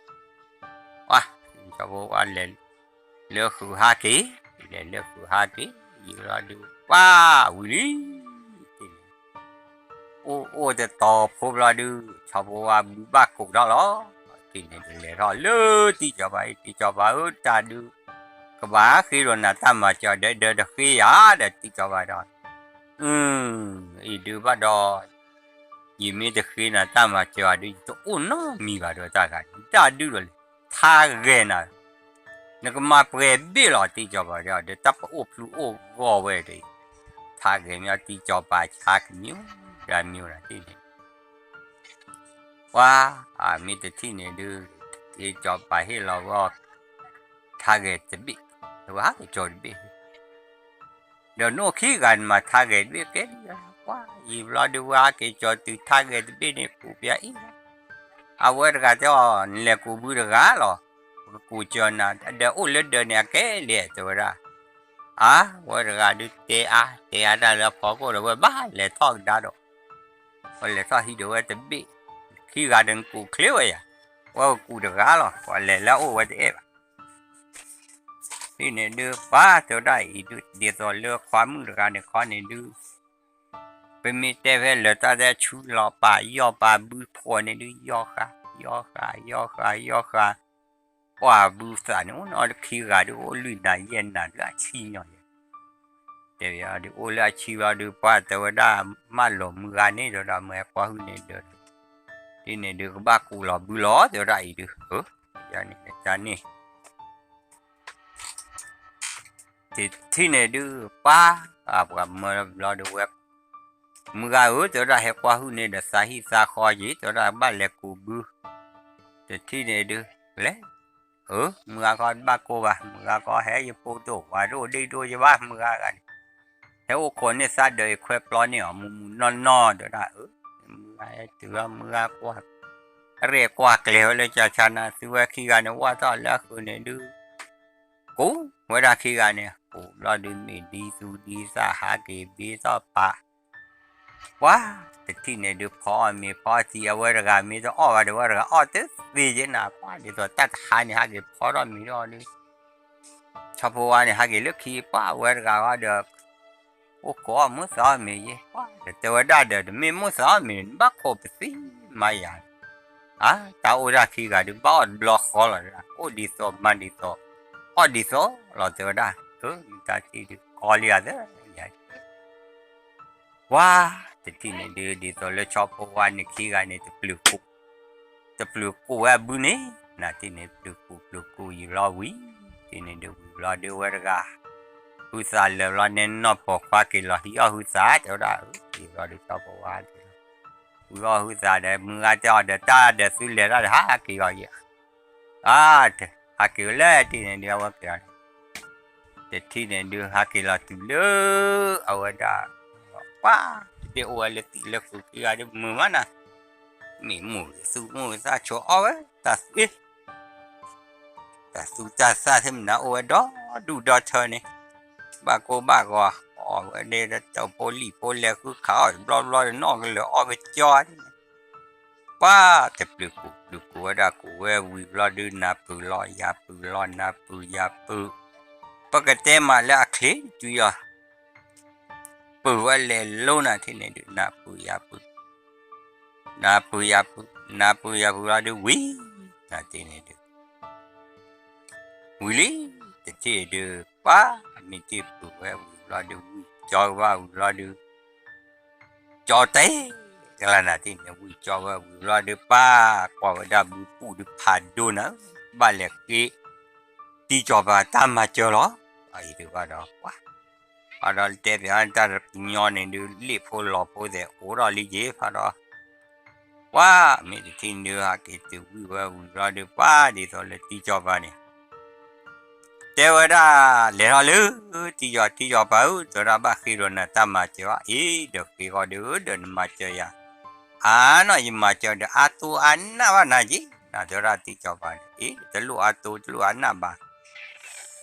ပှၤ ဆီဖိဝါလဲၤ လၢဃုာ်ဟးက့ၤ လဲၤလၢဃုာ်ဟးက့ၤ ယံာ်လီၤဒုး ပှၤဝံၤလံ အိၣ်အိၣ်တတီၤဖိဘျီဒုး ဆီဖိဝါဘုဘၣ်ကိးထီၣ်လီၤ ထံၣ်န့ၣ်ဒုးလဲၤထီၣ်လၢတံၢ်စီၤပၤအံၤ တံၢ်စီၤပၤဧၢ တၢ်ဒုး ကဘၣ်ဃ့ဒီးနၤတၢ်မၤစၢၤဒီး ဒီးတဃ့ယၤဒီးတံၢ်စီၤပၤဒီး အံၤဒုးဘၣ်ဒီး ယမ့ၢ်တဃ့နၤတၢ်မၤစၢၤဘၣ်ဒုး ယတအိၣ်နီတမံၤဘၣ်ဒီးတၢ်ဂၤ တၢ်ဒုးဒီးလဲၣ် ထါဂဲၤနၤ နကမၤပှဲၤဘ့ၣ်လီၤ တံၢ်စီၤပၤဒီး ဒီးတၢ်ပအိၣ်ဖျူအိၣ်ဂီၢ်ဝဲဒီး ထါဂဲၤမ့ၢ် တံၢ်စီၤပၤဆါကမံၤ ဒၣ်မံၤဒၣ်တံၢ်န့ၣ် ပှၤ မ့ၢ်တထံၣ်န့ၣ်ဒုး တံၢ်စီၤပၤဟ့ၣ်လီၤဝဲ ထါဂဲၤတဘ့ၣ် ဝဲဟးက့ၤကၠီတဘ့ၣ် ဒီးနအိၣ်ခံဂၤနမၤထါဂဲၤတဘ့ၣ်ကဲ ပှၤယံာ်ဘျီဒုးဝဲဟးက့ၤကၠီတုၤထါဂဲၤတဘ့ၣ်န့ၣ် ကူးပျးအံၤ အဝဲတဂၤတဲအီၤ နလဲၤကူးဘုတဂၤလီၤ ပကကူးကၠီနၤ ဒီးအိၣ်လၢဒၢးန့ၣ်အကဲလဲၣ် တဲဝဲဒၣ် အါ ဝဲတဂၤဒုးတဲအါ တဲအါတၢ်လၢအဖီခိၣ်ဒီး ဝဲဘၣ်လဲၤထီၣ်ကဒါဒီး ဝဲလဲၤထီၣ်ဟံးဒီးဝဲတဘ့ၣ် ခံဂၤဒီးနကူးချ့ဝဲယၤ ဝဲကူးတဂၤလီၤ ပှၤလဲၤလၢအအိၣ်ဝဲတအဲၣ်ဘၣ် ဒ်န့ၣ်ဒုး ပှၤတဲဝဲဒၣ်အံၤဒုး ဒ်သိးလၢခွါမုၣ်တဂၤန့ၣ်ခီန့ၣ်ဒုး ပမ့ၢ်တဲဖဲလၢတၢ်တဲဆူလီၤပာ်ယီၢ်ပာ်ဘုဖှီၣ်န့ၣ်ဒုး ယီၢ်ဃာ် ယီၢ်ဃာ် ယီၢ်ဃာ် ယီၢ်ဃာ် ပှၤဘုသးန့ၣ် အိၣ်နီတခံဂၤဒုး အိၣ်လွံၢ်နၤယဲၢ်နၤလၢအဆံညီယဲၢ် တဲဝဲဒုး အိၣ်လၢအဆံဘျီဒုး ပှၤတဲဝဲဒၣ် မၢလီၤမုၢ်ဂၤန့ၣ် တဲဝဲဒၣ် မ့ၢ်ဟဲကွၢ်ဟုၣ်န့ၣ်ဒီး ဒ်န့ၣ်ဒုး ကဘၣ်ကူးလီၤဘုလီၤ တဲဝဲဒၣ်အံၤဒုး ယၤန့ၣ် တၢ်န့ၣ် တထံၣ်န့ၣ်ဒုး ပှၤ ပှၤမၢဘျီဒုးဝဲ မုၢ်ဂၤဧၢ တဲဝဲဒၣ် ဟဲကွၢ်ဟုၣ်န့ၣ်ဒီးသးဟံၣ်သးဃီယံၤ တဲဝဲဒၣ် ဘၣ်လဲၤကူးဘု တထံၣ်န့ၣ်ဒုး လဲၤ အၢ မုၢ်ဂၤခီတဘၣ်ကိၢ်ဘၣ် မုၢ်ဂၤခီဟဲယဖိဒိၣ်ဝၤဒိၣ်ဒ့ၣ်ဒိၣ်ယဘၣ် မုၢ်ဂၤဂၤန့ၣ် ဟဲအိၣ်ခိးန့ၢ်သးဒီးအခွဲးပျီန့ၢ်အီၤ မုၢ်မုၢ်နီၢ်နီၢ် တဲဝဲဒၣ် အၢ မုၢ်ဂၤဟဲတုၤလီၤ မုၢ်ဂၤကွၢ် အရဲၣ်ကွၢ်ကျဲၤဝဲလၢကၢဆါနၤ သုဝဲခံဂၤန့ၣ် ဝၢ်ထီၣ်လၢအဃုာ်န့ၣ်ဒုး ကူးဝဲဒၣ်ခံဂၤန့ၣ် ကူးဘျီဒုး မ့ၢ်ဒ်သူၣ်ဒ်သး ဟးက့ၤဘ့ထီၣ်ပာ် ပှၤ တထံၣ်န့ၣ်ဒုး ဖီအီၣ်မ့ၤဖီအီၣ်ထံ အဝဲတဂၤမ့ၢ်တအီၣ်ဘၣ်ဒီး ဝဲတဂၤအီၣ်တသ့ယဲနၤ ပှၤ ဒ်သိးတၢ်တဟါန့ၣ် ဟးက့ၤဖီထီၣ်မ့ၤထီၣ်ဒုး ဆီဖိဝါန့ၣ် ဟးက့ၤလၢခံ ပှၤ အဝဲတဂၤဃီဒီး အိၣ်ခိးအီၣ်မူသးအီၣ်မ့ၤယဲ ပှၤ တဲဝဲဒၣ်ဒီး တမ့ၢ်မူသးအီၣ်မ့ၤ နဘၣ်ခိးပသံမၤယၤ အါ တၢ်အိၣ်ဒၣ်ခံဂၤဒုး ဘၣ်အီၣ်တဘျီဃီလီၤ အိၣ်ဒ်သိးမၤဒ်သိး အီၣ်ဒ်သိးလီၤ တဲဝဲဒၣ် မ့ၢ်တၢ်ထံၣ်ဒုး ကီလံဧါသၢ ယၤ ပှၤ တထံၣ်န့ၣ်ဒုး ဒ်သိးလၢဆီဖိဝါန့ၣ်ခံဂၤန့ၣ် တပျုာ်ကူး တပျုၤကူးဝဲအဘုန့ၣ်, နၤတထံၣ်န့ၣ် ပျုၤကူးပျုၤကူးယံာ်လီၤဝံၤ, တထံၣ်န့ၣ်ဒုးဝံၤဘျီဒုးဝဲတဂၤ, ဟုသးလၢာ်ဘျီန့ၣ် နီၢ်ပိာ်ခွါက့ၤလီၤဟံးအီၣ်ဟုသး တဲဝဲဒၣ်, ယံာ်ဘျီဒုး ဆီဖိဝါ ဝံၤအီၣ်ဟုသးဒီး မုၢ်ဂၤတဲအီၤဒီး တၢ်ဒီးသုလဲၤတၢ်ဒီး ဟးက့ၤအီၤယဲ, အါ, ဟးက့ၤဝဲလၢတထံၣ်န့ၣ်ဒုး အဝဲက့ၤအီၤန့ၣ်, တထံၣ်န့ၣ်ဒုး ဟးက့ၤလီၤတုၤလၢ အဝဲဒၣ်, ပှၤ, တအိၣ်ဝဲလၢသံးလၢဃုာ်ခံဂၤဒုး မုာ်မးနၤ, မ့ၢ်မုာ်ဂ့ၤသူၣ်မုာ်ဂ့ၤသးဆိးအီၣ်ဝဲတၢ်သံး တၢ်သူတၢ်သၣ်သ့ၣ်မနုၤအိၣ်ဝဲဒီဒူၣ်ဒီထၢန့ၣ်, ဘၣ်ကိၢ်ဘၣ်ဂီၤ အီၣ်ဝဲဒၣ်တၢ်ဖိလံာ်ဖိလဲၢ်ဃုခးအီၣ်တဘျီဘျီဒီး နီၢ်ကလၢာ်အီၣ်ဝဲကၠီန့ၣ်, ပှၤတပျုၤကူးပျုၤကူးဝဲဒၣ်ကူးဝဲဝံၤဘျီဒုး နၢ်ပၢၢ်လီၤယၤပၢၢ်လီၤ နၢ်ပၢၢ်ယၤပၢၢ်, ပကတဲမးလၢအချ့တုၤအီၤ ပၢၢ်ဝဲလဲၤလိၤနၤတထံၣ်န့ၣ်ဒုး နၢ်ပၢၢ်ယၤပၢၢ်, နၢ်ပၢၢ်ယၤပၢၢ်, နၢ်ပၢၢ်ယၤပၢၢ်ဘျီဒုးဝံၤ, နၤတထံၣ်န့ၣ်ဒုး ဝံၤလံ, တထံၣ်ဒုး ပှၤ, မ့ၢ်တ့ၢ်ပၢၢ်ဝဲဝံၤဘျီဒုး ဝံၤကၠီကဘၣ်ဝံၤဘျီဒုး ကၠီတဲ, ကလၢနၤတထံၣ်န့ၣ် ဝံၤကၠီဝဲဝံၤဘျီဒုး ပှၤ, ကွၢ်ဝဲဒၣ်ဘုပူၣ်ဒုးဖးဒိၣ်နၤ, ဘၣ်လဲၤဃ့ တံၢ်ကၠီၤပၤတၢ်မၤစၢၤလီၤ, အံၤဒုးဘၣ်ဒီး ပှၤ, ဘၣ်ဒီးတဲပၠးတၢ်တပညီန့ၣ်ဒုး လ့ၣ်ဖိလီၤဖိသဲးအိၣ်ထီၣ်လံက့ၤဖးဒီး ပှၤ, မ့ၢ်တထံၣ်ဒုးဟးက့ၤတုၤဝံၤဝဲဝံၤဘျီဒုး ပှၤဒ်သိးလၢတံၢ်ကၠီၤပၤန့ၣ် တဲဝဲဒၣ်, လဲၤထီၣ်လၢ တံၢ်ကၠီၤ တံၢ်ကၠီၤပၤဧၢ, တဲဝဲဒၣ်ဘၣ်ဃ့ဒီးနၤတၢ်မၤစၢၤဘၣ်, အ့ ဒီးဃ့ဃီဒုး ဒီးနမၤစၢၤယၤ, အါနီၢ်ယမၤစၢၤဒီးအါတိအါနၢ်ဘၣ်နၤက့ၤ, နၤတဲဝဲဒၣ်တံၢ်ကၠီၤပၤန့ၣ် အ့ တလိၣ်အါတိတလိၣ်အါနၢ်ဘၣ်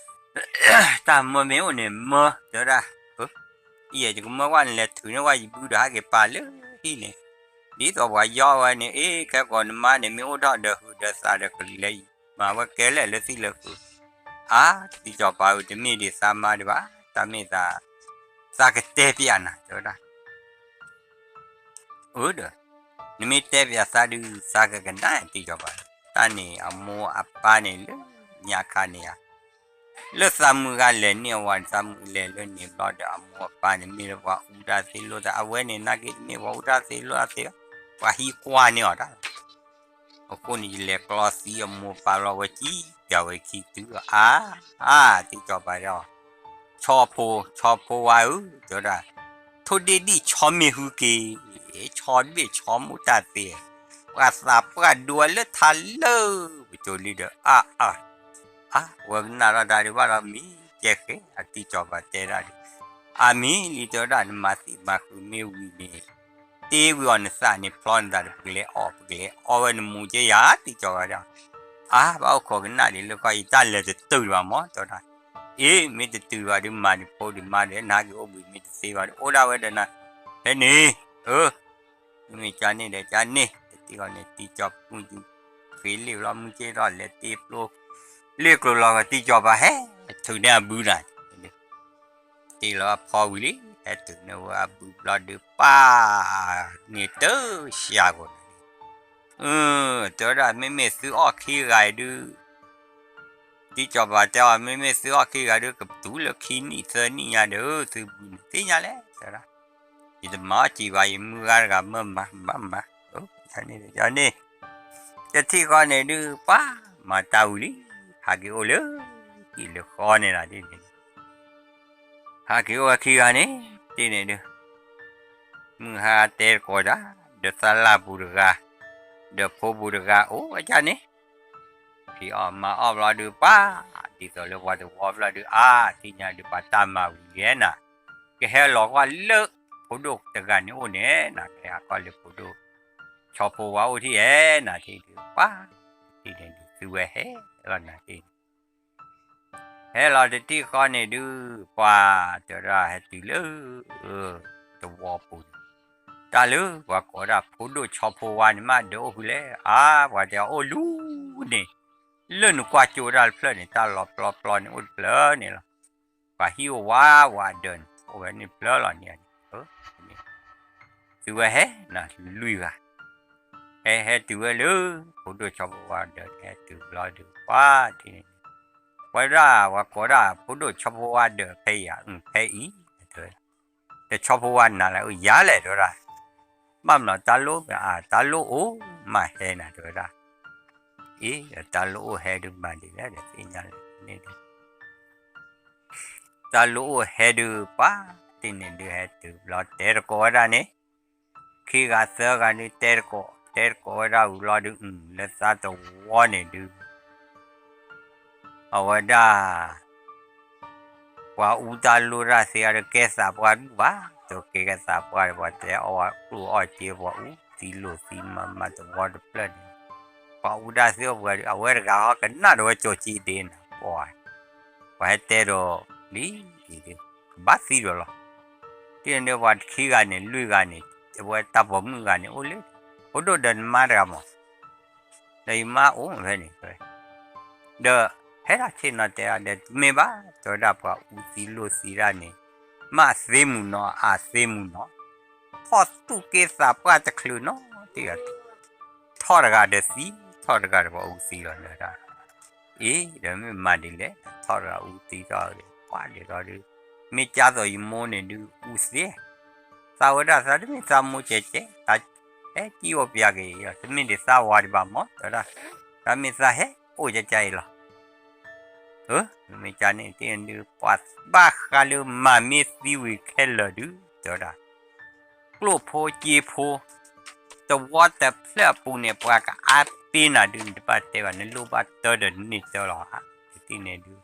တၢ်မၢမ့ၢ်အိၣ်န့ၣ်မၢ, တဲဝဲဒၣ်, ယဲယကမၢကွၢ်နလဲၤထုးန့ၢ်ဝဲယဘုဒီးဟးက့ၤပာ်လၢဟံၣ်န့ၣ်, ဒ်သိးပှၤယီဝဲန့ၣ် အ့ ခဲကိာ်နမါန့ၣ် မ့ၢ်အိၣ်ထီၣ်ဒီးဟုးဒီးသးဒီးကလဲၤမၤဝဲကဲလဲၣ်လၢသံၣ်လၢဃုာ်, အါ, တံၢ်ကၠီၤပၤဧၢ တမ့ၢ်ဒ်သးမါဒံးဘၣ်, တၢ်မ့ၢ်သး, သးကတဲပျးနၤ တဲဝဲဒၣ် အၢဒီး, နမ့ၢ်တဲပျးသးဒုး သးကကနၣ်တံၢ်ကၠီၤပၤ, တၢ်န့ၣ်အမိၢ်အပၢ်န့ၣ်လၢညါခါန့ၣ်ဧါ, လၢသးမုၢ်ဂၤလဲၤန့ၢ်အဝဲန့ၣ် သးမုၢ်လဲၤလၢန့ၣ်ဘျီဒီး အမိၢ်အပၢ်န့ၣ် မ့ၢ်လၢပှၤအူတၢ်သ့လိာ်သး အဝဲန့ၣ် နာ်က့တမ့ၢ်ပှၤအူတၢ်သ့လိာ်သးသ့ဘၣ်, ပှၤဟံးကွၢ်န့ၢ်အီၤတၢ် အဃိန့ၣ် ယလဲၤကျီသံအမိၢ်ပၢ်လီၤဝဲကံ, ပျးဝဲခံတုၤအါ, အါ, တံၢ်ကၠီၤပၤဒီး, ဆီဖိ, ဆီဖိဝါဧၢ, တဲဝဲဒၣ်, ထိၣ်ဒ့ၣ်ဒံၣ်ဆီမ့ၢ်ဟုက့ၤ, ဆီဘ့ၣ်ဆီမိၢ်တၢ်သ့, ပှၤသးပှၢ်ဒိဝဲလၢထးလၢ, ပကၠိလံဒီး အါ, အါ, အါ, ဝဲကနၣ်ထီၣ်တၢ်ဒုးဘၣ်ဒီးမံကဲဃဲ, အတံၢ်ကၠီၤပၤတဲဒၣ်ဒုး, အါမံလံ တဲဝဲဒၣ် နမၤသံမၤဃုာ်မ့ၢ်ဝံၤန့ၣ် တ့ဝံၤအီၤနသးန့ၣ်ဖျီနသးဒီး ပကလဲၤအီၣ် ပကလဲၤအီၣ်ဝဲနမူကဲယၤ တံၢ်ကၠီၤပၤဒီး, အါ ဘၣ်အိၣ်ခိးကနၣ်ဒံးလၢခီအံၤ တၢ်လဲၤတတုၤဘၣ်မး တဲဝဲဒၣ်, အ့ မ့ၢ်တတုၤဘၣ်ဒုးမၤဒံးဖိဒံးမါဒီး နဟးက့ၤအိၣ်ဘှံးမ့ၢ်တသ့ဘၣ်ဒီး အိၣ်ဒၣ်ဝဲဒီးနၤ, ဖဲန့ၣ်, အၢ မ့မ့ၢ်ကန့ၣ်ဒီးကန့ၣ် တထံၣ်ဃီန့ၣ် တံၢ်ကၠီၤပၤ ဃ့လ့ၣ်လီၤ မုၢ်က့ထီၣ်လဲၤတ့ပျိ လ့ၣ်ကျိၤလီၤဂီၤ တံၢ်ကၠီၤပၤဟဲ ထုးန့ၢ်အဘုဒၣ် တ့ၢ်လီၤအဖီဝံၤလံ ဟဲထုးန့ၢ်ဝဲအဘုဘျီဒုးပၢ် န့ၣ်တၢ်ရှၤဂီၤန့ၣ်, တဲဝဲဒၣ် မ့မ့ၢ်သုအီၣ်ခံဂၤအံၤဒုး တံၢ်ကၠီၤပၤတဲအီၤ မ့မ့ၢ်သုအီၣ်ခံဂၤဒုး ကပတုာ်လၢခံနံၣ်သၢနံၣ်ညါဒီး သုဘုန့ၣ်သ့ၣ်ညါလဲၣ် တဲဝဲဒၣ်, ယတမၤအီၣ်စံးဘၣ် ယမုၢ်ဂၤတဂၤမၢမၤ ဘၣ်မၤ, န့ၣ် တထံၣ်ဃီန့ၣ်ဒုး ပှၤမၤတၢ်ဝံၤလံ, ဟးက့ၤအိၣ်လၢဟံၣ်လၢဃီန့ၣ်လီၤ ဒ်န့ၣ်, ဟးက့ၤအိၣ်ဝဲခံဂၤန့ၣ် ဒ်န့ၣ်ဒုး မုၢ်ဟါတဲတကိးတၢ် ဒီးသးလၢ်ပူၤတဂၤ ဒီးဖိပူၤတဂၤ အိၣ်ဝဲဒၣ်န့ၣ် ဖံးအီၣ်မၤအီၣ်ဘျီဒုးပှၤ ဒ်သိးလၢပှၤတဝီဘျီဒုး အါ သ့ၣ်ညါဒုး ပှၤတၢ်မၤဝံၤယဲနၤ, ကဟဲလီၤကွၢ်လၢ ဖိဒိၣ်တဂၤန့ၣ်အိၣ်န့ၣ်နၤ, ကဟဲကွၢ်လၢဖိဒိၣ် ဆီဖိဝါအိၣ်ထံၣ်ဧဲနၤ ထံၣ်ဒုးပှၤ ထံၣ်န့ၣ်ဒုး သုဝဲဟဲလီၤနၤထံၣ်န့ၣ် ဟဲလီၤတထံၣ်ဃီန့ၣ်ဒုး ပှၤတဲဝဲဒၣ်ဟဲတုၤလၢ တဝီပူၤန့ၣ်, တၢ်လၢပှၤကိးဒၣ်ဖိဒိၣ်ဆီဖိဝါန့ၣ်မး ဒီးအိၣ်ဖုလဲၣ်, အါ ပှၤတဲအီၤအိၣ်လူၤန့ၣ်, လၢနကွၢ်ကၠိတၢ်တဖျၢၣ်န့ၣ် တၢ်လီၤပျီပျီန့ၣ်အိၣ်တဖျၢၣ်န့ၣ်လီၤ, ပှၤဟံၣ်အိၣ်ဝးဝးဒၢးန့ၣ် အိၣ်ဝဲန့ၣ်တဖျၢၣ်လီၤန့ၣ်, သုဝဲဟဲနၤလွံၢ်ဂၤ ဟဲဟဲတုၤဝဲလၢ ဖိဒိၣ်ဆီဖိဝါဒီး ဟဲတုၤဘျီဒုး ပှၤထံၣ်န့ၣ်, ပှၤဒၣ် ပှၤကိးဒၣ် ဖိဒိၣ်ဆီဖိဝါဒီး ဖဲအံၤဧါ, ဖဲအံၤ, တဲဝဲဒၣ်, ဒီးဆီဖိဝါနၤလဲၣ်, အိၣ်ယၤလဲၣ် တဲဝဲဒၣ်, ဘၣ်မနုၤတၢ်လိၣ်, တၢ်လိၣ်အိၣ်မးဟဲနၤ တဲဝဲဒၣ်, အ့ တၢ်လိၣ်အိၣ်ဟဲဒုးမၤဒ်လဲၣ်ဒီးသ့ၣ်ညါလၢန့ၣ်ဒုး တၢ်လိၣ်အိၣ်ဟဲဒုးပှၤ တထံၣ်န့ၣ်ဒုးဟဲတုၤဘျီတဲသကိးဝဲဒၣ်န့ၣ် ခံဂၤသၢဂၤဒုးတဲသကိး တဲသကိးဝဲဒၣ်ဝံၤလီၤဒုး လၢသးတဝီန့ၣ်ဒုး အဝဲဒၣ် ပှၤအူတၢ်လိၣ်တၢ်သ့အီၤဒီးကဲသးပှၢ်ဒူၣ်ဘၣ်, တကဲကဲသးပှၢ်ဒီးပှၤတဲအီၣ်ကျိၣ်အီၣ်စ့ပှၤအူသံလိာ်သံမၤမၤတဝီတဖျၢၣ်န့ၣ်, ပှၤအူတၢ်သ့အိၣ်ပှၤဒီး အဝဲတဂၤဟီကနၣ်ဒီးဝဲကၠီၤက့ဒ့နၤ, ပှၤ ပှၤဟဲတဲဒီးလံ, ကဘၣ်သံဒီးလီၤ. တန့ၣ်ဒုးပှၤတခံဂၤန့ၣ် လွံၢ်ဂၤန့ၣ် အဝဲတၢ်ပိာ်မုၣ်ဂၤန့ၣ်အိၣ်လၢ ဖိဒိၣ်ဒီးနမါတဂၤမး ဒီးယမါအိၣ်ဖဲန့ၣ်, ဒီးဟဲထီၣ်ဆ့ၣ်နီၤတဲအီၤဒီး တမ့ၢ်ဘၣ်, တဲဝဲဒၣ်ပှၤအူသံလိာ်သံဒၣ်န့ၣ်, မ့ၢ်အသ့မုၢ်နီၤ အသ့မုၢ်နီၤ, ထီၣ်သူၣ်က့သးပှၢ်တချုးနီၤ, တထီၣ်တဂၤဒီးသံ, ထီၣ်တဂၤဒီးပှၤအူသံလီၤတဲဝဲဒၣ်, အ့ ဒီးမ့ၢ်မၤဒ်လဲၣ်, ထီၣ်တဂၤအူသံထီၣ်ဒီး ပှၤဒ်သိးဒုး, မ့ၢ်ကၢသိးယမိၢ်န့ၣ်ဒုးအူသ့ သးဝဲဒၣ်သးတမ့ၢ်သးမိၢ်ကဲကဲ, သးဟဲကံၣ်အိၣ်ပျးက့ၤအံၤလီၤ, တမ့ၢ်ဒ်သးဝၤဒံးဘၣ်မး တဲဝဲဒၣ်, သးမ့ၢ်သးဟဲအိၣ်ကဲကဲအံၤလီၤ. မ့ၢ်ကန့ၣ်တ့ၢ်ဒုး ပှၤဘၣ်ဃးလၢမၤမ့ၢ်သံဝံၤခဲလၢာ်ဒုး တဲဝဲဒၣ်, ကျိၣ်ဖိစ့ဖိ တဝီတဖျၢၣ်အပူၤန့ၣ် ပှၤကအါပ့ၤနၤဒုး နတဘၣ်တဲဘၣ် နလိၣ်ဘၣ်တၢ်ဒီးန့ၢ်တၢ်လီၤဧါ, တထံၣ်န့ၣ်ဒုး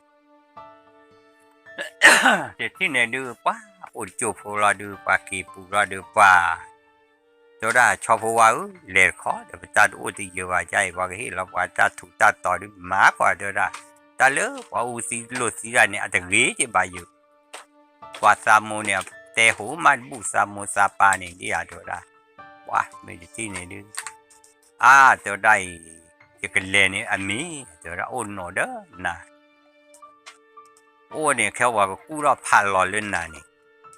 တထံၣ်န့ၣ်ဒုး ပှၤအိၣ်တကၠိၢ်ဖိလီၤဒုး ပှၤက့ၤပူၤလီၤဒုး ပှၤ တဲဝဲဒၣ် ဆီဖိဝါဧၢ, လဲၤတခီဒီး ပတၢ်တအိၣ်တယၢၤဘၣ် ကါအံၤ ပှၤကဟ့ၣ်လီၤပှၤတၢ်ထူးတၢ်တီၤဒုး မၤကွၢ် တဲဝဲဒၣ်, တၢ်လၢပှၤအူသံလိာ်သံဒၣ်န့ၣ် အတဂ့ၤက့ၤဘၣ်ယၤ, ပှၤသးမိၢ်န့ၣ် တဲဟိမးတဘူၣ် သးမိၢ်သးပၢ်န့ၣ်ဒ်ယၤ တဲဝဲဒၣ်, ပှၤမ့ၢ်တထံၣ်န့ၣ်ဒုး အါ တဲဝဲဒၣ်အံၤ, ယကလဲၤန့ၣ်အမ့ၢ် တဲဝဲဒၣ် အိၣ်နီၢ်ဒီးနၤ အိၣ်န့ၣ် ခဲပှၤကကူၣ်ထီၣ်ဖးလီၤလၢနၤန့ၣ်,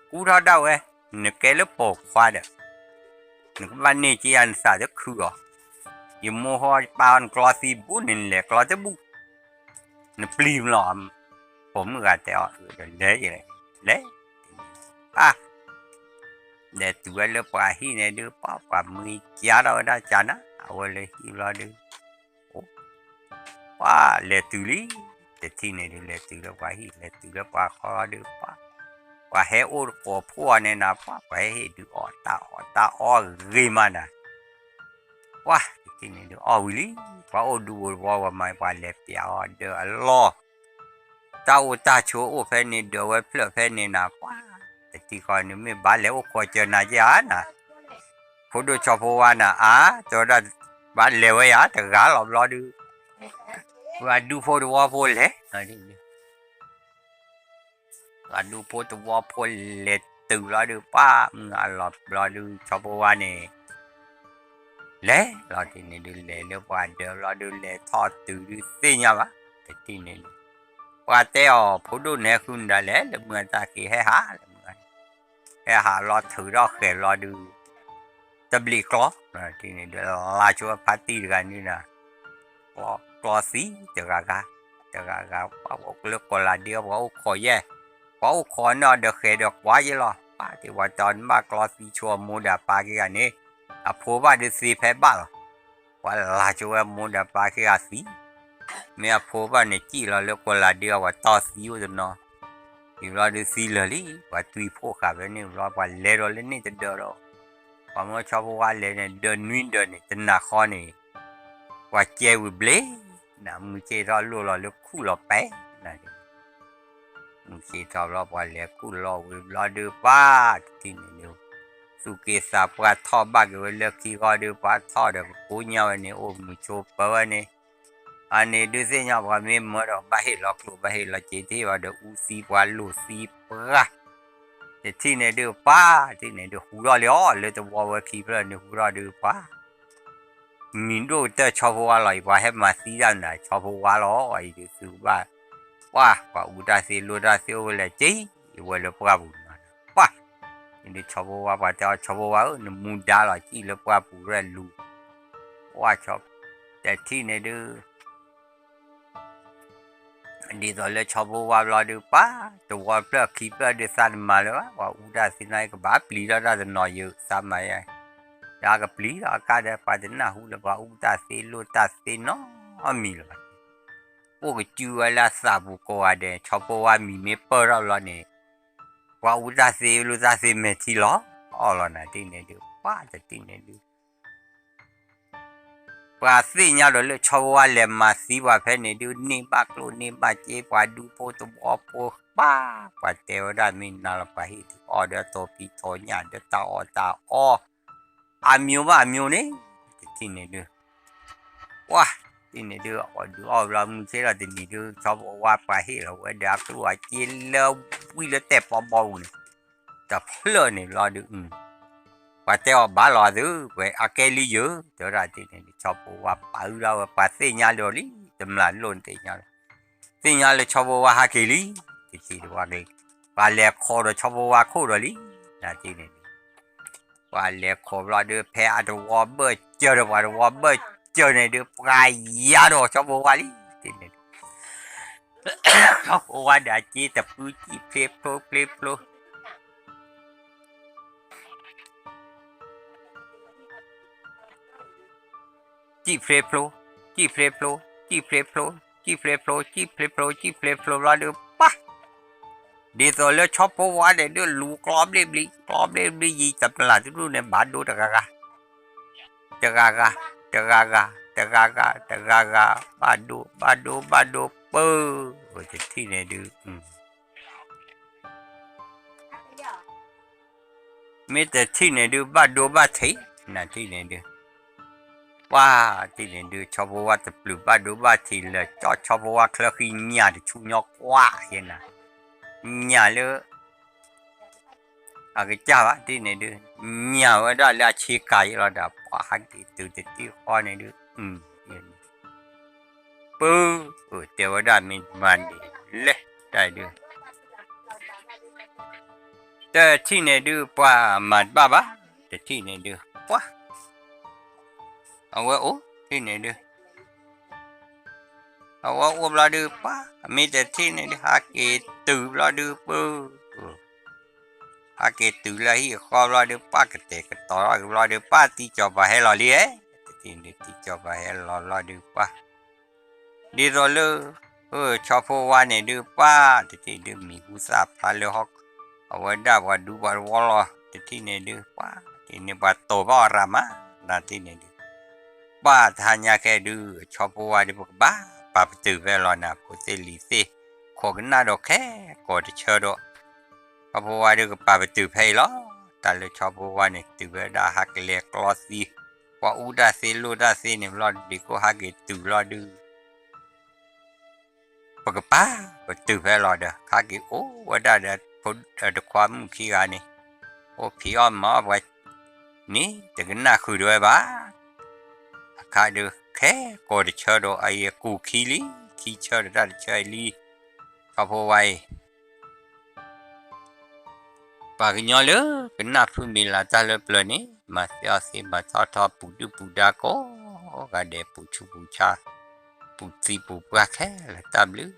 ကူၣ်ထီၣ်ဒၣ်ဝဲ, နကဲလၢပိာ်ခွါဒီး နကဘၣ်န့ၢ်က့ၤယၤနသးတခုအီၤ, ယမိၢ်ဟီပာ်အီၤနကျီသံဘူးန့ၣ် နလဲၤကျီတဘူၣ်, နပျံၤမလီၤ, ပိာ်မုၣ်ဂၤတဲအီၤ ဒီးလဲၤလဲၤ, လဲၤ, ပၢ် လဲၤတုၤဝဲလၢပှၤဟံၣ်န့ၣ်ဒုး ပှၤမုၢ်ကါထီၣ်ဝဲဒၣ်ကနၤ အဝဲလၢဟံၣ်ဘျီဒုး ပှၤလဲၤတုၤလံ, တထံၣ်န့ၣ်ဒုး လဲၤတုၤလၢပှၤဟံၣ် လဲၤတုၤလၢပှၤဃီလီၤဒုး ပှၤ ပှၤဟဲအိၣ်တကိးဖှိၣ်အီၤန့ၣ်နၤ ပှၤ ပှၤဟဲဟ့ၣ်ဒုးအီၣ်တၢ်အီၣ်တၢ်အီဂ့ၤမးနၤ, ပှၤတထံၣ်န့ၣ်ဒုးအီၣ်ဝံၤလံ, ပှၤအိၣ်ဒူဖိတဝီဝဲမး ပှၤလဲၤပျးအီၤဒီးအလီၢ် တၢ်အိၣ်တၢ်ဆိးအိၣ်ဖဲန့ၣ် ဒီးဝဲဖျၢၣ်ဖဲန့ၣ်နၤ ပှၤ တထံၣ်ဃီန့ၣ် မ့ၢ်ဘၣ်လဲၤအိၣ်ခိးစၢၤနၤက့ဧါနၤ, ဖိဒိၣ်ဆီဖိဝါနၤ အါ တဲဝဲဒၣ် ဘၣ်လဲၤဝဲယၤ တဂၤလီၤဘျီဒုး ပှၤဒူဖိတဝီဖိလဲၤ ပှၤဒူဖိတဝီဖိလဲၤတုၤလီၤဒုး ပှၤမုၢ်အလီၤဘျီဒုး ဆီဖိဝါန့ၣ် လဲၤလီၤတထံၣ်န့ၣ်ဒုး လဲၤလၢပှၤဒၢးလီၤဒုး လဲၤထီၣ်တုၤဒုးသ့ၣ်ညါဘၣ် တထံၣ်န့ၣ်ဒုး ပှၤတဲအီၤ ဖိဒိၣ်န့ၣ်ဃုနၤလဲၣ် လၢမုၢ်အတၢ်က့ၤဟဲဟးလၢမုၢ် ဟဲဟးလီၤထုးထီၣ်ဃဲၤလီၤဒုး တဘျံးကျီ တထံၣ်န့ၣ်ဒုး လါဆိဖါတံၢ်တဂၤန့ၣ်နၤ ကျီသံတဂၤဂၤ တဂၤဂၤ ပှၤအိၣ်လၢကီၢ်လၤဒ့ ပှၤအိၣ်ခိးယဲၢ် ပှၤအိၣ်ခိးန့ၢ်အီၤဒီးဃဲၤဒီးကွၢ်ယဲၢ်လီၤ ပှၤတ့ၢ်ပှၤတီၤန့ၣ်ဘၣ်ကျီသံ ဆိအမိၢ်ဒီးအပၢ်ခံဂၤန့ၣ် အဖိဘၣ်ဒုးသ့ဖဲဘၣ်လီၤ ပှၤလါဆိဝဲမိၢ်ဒီးပၢ်ခံဂၤသံ မ့ၢ်အဖိဘၣ်န့ၣ် စံၣ်လီၤလၢကီၢ်လၤဒ့အီၤ ပှၤတီၢ်သံအိၣ်တနီၤ ဒ်ဘျီဒုးသံလၢာ်လံ ပှၤတွံၢ်ဖိၣ်ဃာ်ဖဲန့ၣ်ဘျီ ပှၤလဲၤဒီးလၢန့ၣ်တဒၢးဒီး ပှၤမၢဆီဖိဝါလဲၤန့ၣ် ဒၢးနွံဒၢးန့ၣ် တနၤဃီန့ၣ် ပှၤကဲဝံၤဘျ့ နမုၢ်ဆ့ၣ်ထီၣ်လိၣ်လီၤလၢခူၣ်လီၤပဲ န မုၢ်ဆ့ၣ်ထီၣ်ဘျီ ပှၤလဲၤခူၣ်လီၤဝံၤဘျီဒုး ပှၤတထံၣ်န့ၣ်ဒုး သူၣ်က့သးပှၢ်ထီၣ်ဘၣ်က့ၤဝဲလၢခံဃီဒုး ပှၤထီၣ်ဒီးကကိညါဝဲန့ၣ် အိၣ်မုာ်ဆိပၢဝဲန့ၣ် အန့ၣ်ဒုးသ့ၣ်ညါပှၤမ့ၢ်မၢဒီး ဘၣ်ဟ့ၣ်လီၤကျိၣ် ဘၣ်ဟ့ၣ်လီၤစ့ တဟ့ၣ်ဘၣ်ဒီး အူသံပှၤလိာ်သံပှၤ တထံၣ်န့ၣ်ဒုး ပှၤတထံၣ်န့ၣ်ဒုး ဟူးထီၣ်လံအီၤ လၢတဝီဝဲခံဖျၢၣ်န့ၣ် ဟူးထီၣ်ဒုး ပှၤ မံၤဒိၣ်ကတၢၢ်ဆီဖိဝါလီၤအံၤ ပှၤဟဲမၤသံတၢ်နၤ ဆီဖိဝါလီၤအံၤဒုး သုကဘၣ် ပှၤ ပှၤအူတၢ်သ့လိာ်တၢ်သ့အိၣ်ဝဲလဲၣ် က့ၤဝဲလၢပှၢ်ပူၤမး ပှၤ န့ၣ်ဒုးဆီဖိဝါ ပှၤတဲအီၤ ဆီဖိဝါဧၢ နမူဒါလီၤ စံၣ်လၢပှၢ်ပူၤရဲၣ်လူၤ ပှၤ တထံၣ်န့ၣ်ဒုး ဒ်သိးလၢဆီဖိဝါဘျီဒုး ပှၤ တဝီဖျၢၣ်ခံဖျၢၣ်ဒုး သးတမၤလၢၤဘၣ် ပှၤအူတၢ်သ့နီၤ ကဘၣ်ပျံၤထီၣ်တၢ်တနီၤယုာ် သးမၤယါ ဒီးကပျံၤထီၣ်အကါဒီး ပှၤတနၢ်ဟူလၢပှၤအူတၢ်သ့လိာ်တၢ်သ့နီၤ အီၣ်မ့ၤလီၤ. အိၣ်ကစုဝဲလၢအသးပူၤကိးဂၤဒဲး ဆီဖိဝါမံၤမ့ၢ်ပၢၢ်ထီၣ်ဘျီန့ၣ် ပှၤအူတၢ်သ့လိာ်တၢ်သ့မဲာ်ထံလီၤအီၤလီၤနၤတထံၣ်န့ၣ်ဒုး ပှၤတထံၣ်န့ၣ်ဒုး ပှၤသ့ၣ်ညါဒီးလၢဆီဖိဝါလဲၤမၤသံပှၤဖဲန့ၣ်ဒုး န့ၢ်ဘၣ်ကျိၣ်န့ၢ်ဘၣ်စ့ ပှၤဒူဖိသဝီဖိ ပှၤ ပှၤတဲဝဲဒၣ်မ့ၢ်နၤလီၤ ပှၤဟ့ၣ်ဒုးအီၣ်ဒီးထိးဖံးထိးညၣ်ဒီးတၢ်အီၣ်တၢ်အီ အမျိုးဘၣ်အမျိုးန့ၣ် တထံၣ်န့ၣ်ဒုး ပှၤ တထံၣ်န့ၣ်ဒုး အီၣ်ဒုးအီၣ်ဘျီမုၢ်ဆ့ၣ်ထီၣ်တနံၤဒုး ဆီဖိဝါပှၤဟ့ၣ်လီၤဝဲဒီးအကျိၣ်အစ့လၢဝံလၢတဲာ်ပီဘီပူၤန့ၣ် တဖျၢၣ်န့ၣ်ဘျီဒုး ပှၤတဲအီၤဘၣ်လီၤသု ပှၤအကဲလံယၢၤ တဲဝဲဒၣ်တထံၣ်န့ၣ်ဒုး ဆီဖိဝါပာ်အုၣ်ဒၣ်ဝဲ ပှၤသ့ၣ်ညါလၢအီၤလံ တမျၢ်လိၣ်န့ၣ်သ့ၣ်ညါလၢ သ့ၣ်ညါလၢဆီဖိဝါဟးက့ၤလံ တထံၣ်ဒုး ပှၤလဲၤခိးဒီးဆီဖိဝါခိၣ်ဒီးလံ နၤတထံၣ်န့ၣ်ဒုး ပှၤလဲၤခိးဘျီဒုး ဖဲအတဝီဘၢၣ်စၢၤဒီးပှၤတဝီဘၢၣ်စၢၤန့ၣ်ဒုး ပှၤယါဒီးဆီဖိဝါလံ တထံၣ်န့ၣ်ဒုး ဆီဖိဝါဒီးအစ့တပူၤ စံၣ်ဖျ့ဖျိဖျ့ဖျိ စံၣ်ဖျ့ဖျိ စံၣ်ဖျ့ဖျိ စံၣ်ဖျ့ဖျိ စံၣ်ဖျ့ဖျိ စံၣ်ဖျ့ဖျိ စံၣ်ဖျ့ဖျိ စံၣ်ဖျ့ဖျိဘျီဒုး ပှၤ ဒ်သိးလၢဆီဖိဝါန့ၣ်ဒုး လူၤကျီဘျ့ဘျံ ကျီဘျ့ဘျံယံၤ တမျၢ်တဒူၣ်န့ၣ် ဘၣ်ဒိတဂၤဂၤ တဂၤဂၤ တဂၤဂၤ တဂၤဂၤ တဂၤဂၤ ဘၣ်ဒိ ဘၣ်ဒိ ဘၣ်ဒိ ပၢ တထံၣ်န့ၣ်ဒုး မ့ၢ်တထံၣ်န့ၣ်ဒုး ဘၣ်ဒိဘၣ်ထံး နၤတထံၣ်န့ၣ်ဒုး ပှၤတထံၣ်န့ၣ်ဒုး ဆီဖိဝါတပျုာ်ဘၣ်ဒိဘၣ်ထံးလၢာ် ကၠီၣ်ဆီဖိဝါချၢဃံညၣ်တဆူညါကွၢ်ယဲနၤ ညၣ်လၢ အကစၢ်ဘၣ်တထံၣ်န့ၣ်ဒုး ညၣ်ဝဲဒၣ်လၢအဆ့ကၤယဲလီၤဒီး ပှၤဟးက့ၤတုၤတထံၣ်ဃီန့ၣ်ဒုး ပၢ တဲဝဲဒၣ်မ့ၢ်မၤန့ၣ်လဲၣ် တၢ်ဒုး တထံၣ်န့ၣ်ဒုး ပှၤမၤတဘၣ်ဘၣ် တထံၣ်န့ၣ်ဒုး ပှၤ အဝဲအိၣ်တထံၣ်န့ၣ်ဒုး အဝဲအိၣ်ဘျီဒုး ပှၤ မ့ၢ်တထံၣ်န့ၣ်ဒုး ဟးက့ၤတုၤဘျီဒုး ပၢ ဟးက့ၤတုၤလၢဟံၣ်အဃီဘျီဒုး ပှၤကတဲာ်ကတီၤထီၣ်က့ၤဘျီဒုး ပှၤတံၤကၠီၤပၤဟဲလီၤလံ တထံၣ်န့ၣ်ဒုး တံၤကၠီၤပၤဟဲလီၤဘျီဒုး ပှၤ ဒ်သိးလၢ ဆီဖိဝါန့ၣ်ဒုး ပှၤ တထံၣ်ဒုး မံၤဟူသၣ်ဖျါလၢဟီၣ် အဝဲဒၣ်ပှၤဒူပှၤတဝီလီၤ တထံၣ်န့ၣ်ဒုး ပှၤ တထံၣ်န့ၣ်ပှၤတိၤဘၣ်အီၤရၤမး နၤတထံၣ်န့ၣ်ဒုး ပှၤတဟါညါခဲဒုး ဆီဖိဝါဒုး ပကဘၣ်ပာ်ပတုာ်ဖဲလီၤနၤ ဖိသ့ၣ်လံၤသ့ၣ် ခိးကနၣ်ဒီးခဲကိးတဆၢဒီး ဆီဖိဝါဒုး ကပာ်ပတုာ်ဖဲအံၤလီၤ တၢ်လၢဆီဖိဝါန့ၣ် တုၤဖဲဒၣ်ဟးကလဲၤကျီသံ ပှၤအူတၢ်သ့လိာ်တၢ်သ့န့ၣ်ဘျီ ဒ်ကိးဟးက့ၤတုၤလီၤဒုး ပကပာ်ပတုာ်ဖဲလီၤဒီး ဟးက့ၤအိၣ်ဝဲဒၣ်ဒီး ဖိတခွါမုၣ်ခံဂၤန့ၣ် အိၣ်ဖံးအီၣ်မၤအီၣ်ပှၤ န့ၣ် တကနၣ်ဃုာ်ဒၣ်ဝဲဘၣ် အခါဒုး ခဲကိးတဆၢဒီး အအံၤအကူၣ်ခံလံ ခံဆၢဒီးတၢ်တဆၢအံၤလံ ဆီဖိဝါအံၤ ပှၤကညီလၢကနၣ်ဖုမံၤလၢတၢ်လၢပျၢၤန့ၣ် မၤသ့အီၣ်သ့ မၤထီၣ်ထီ ပူၤဒုၣ်ပူၤဒါကိးဂၤဒဲး ပူၤဆူးပူၤဆါ ပူၤသံပူၤပှၢ်ခဲလၢာ် တၢ်ဘျုး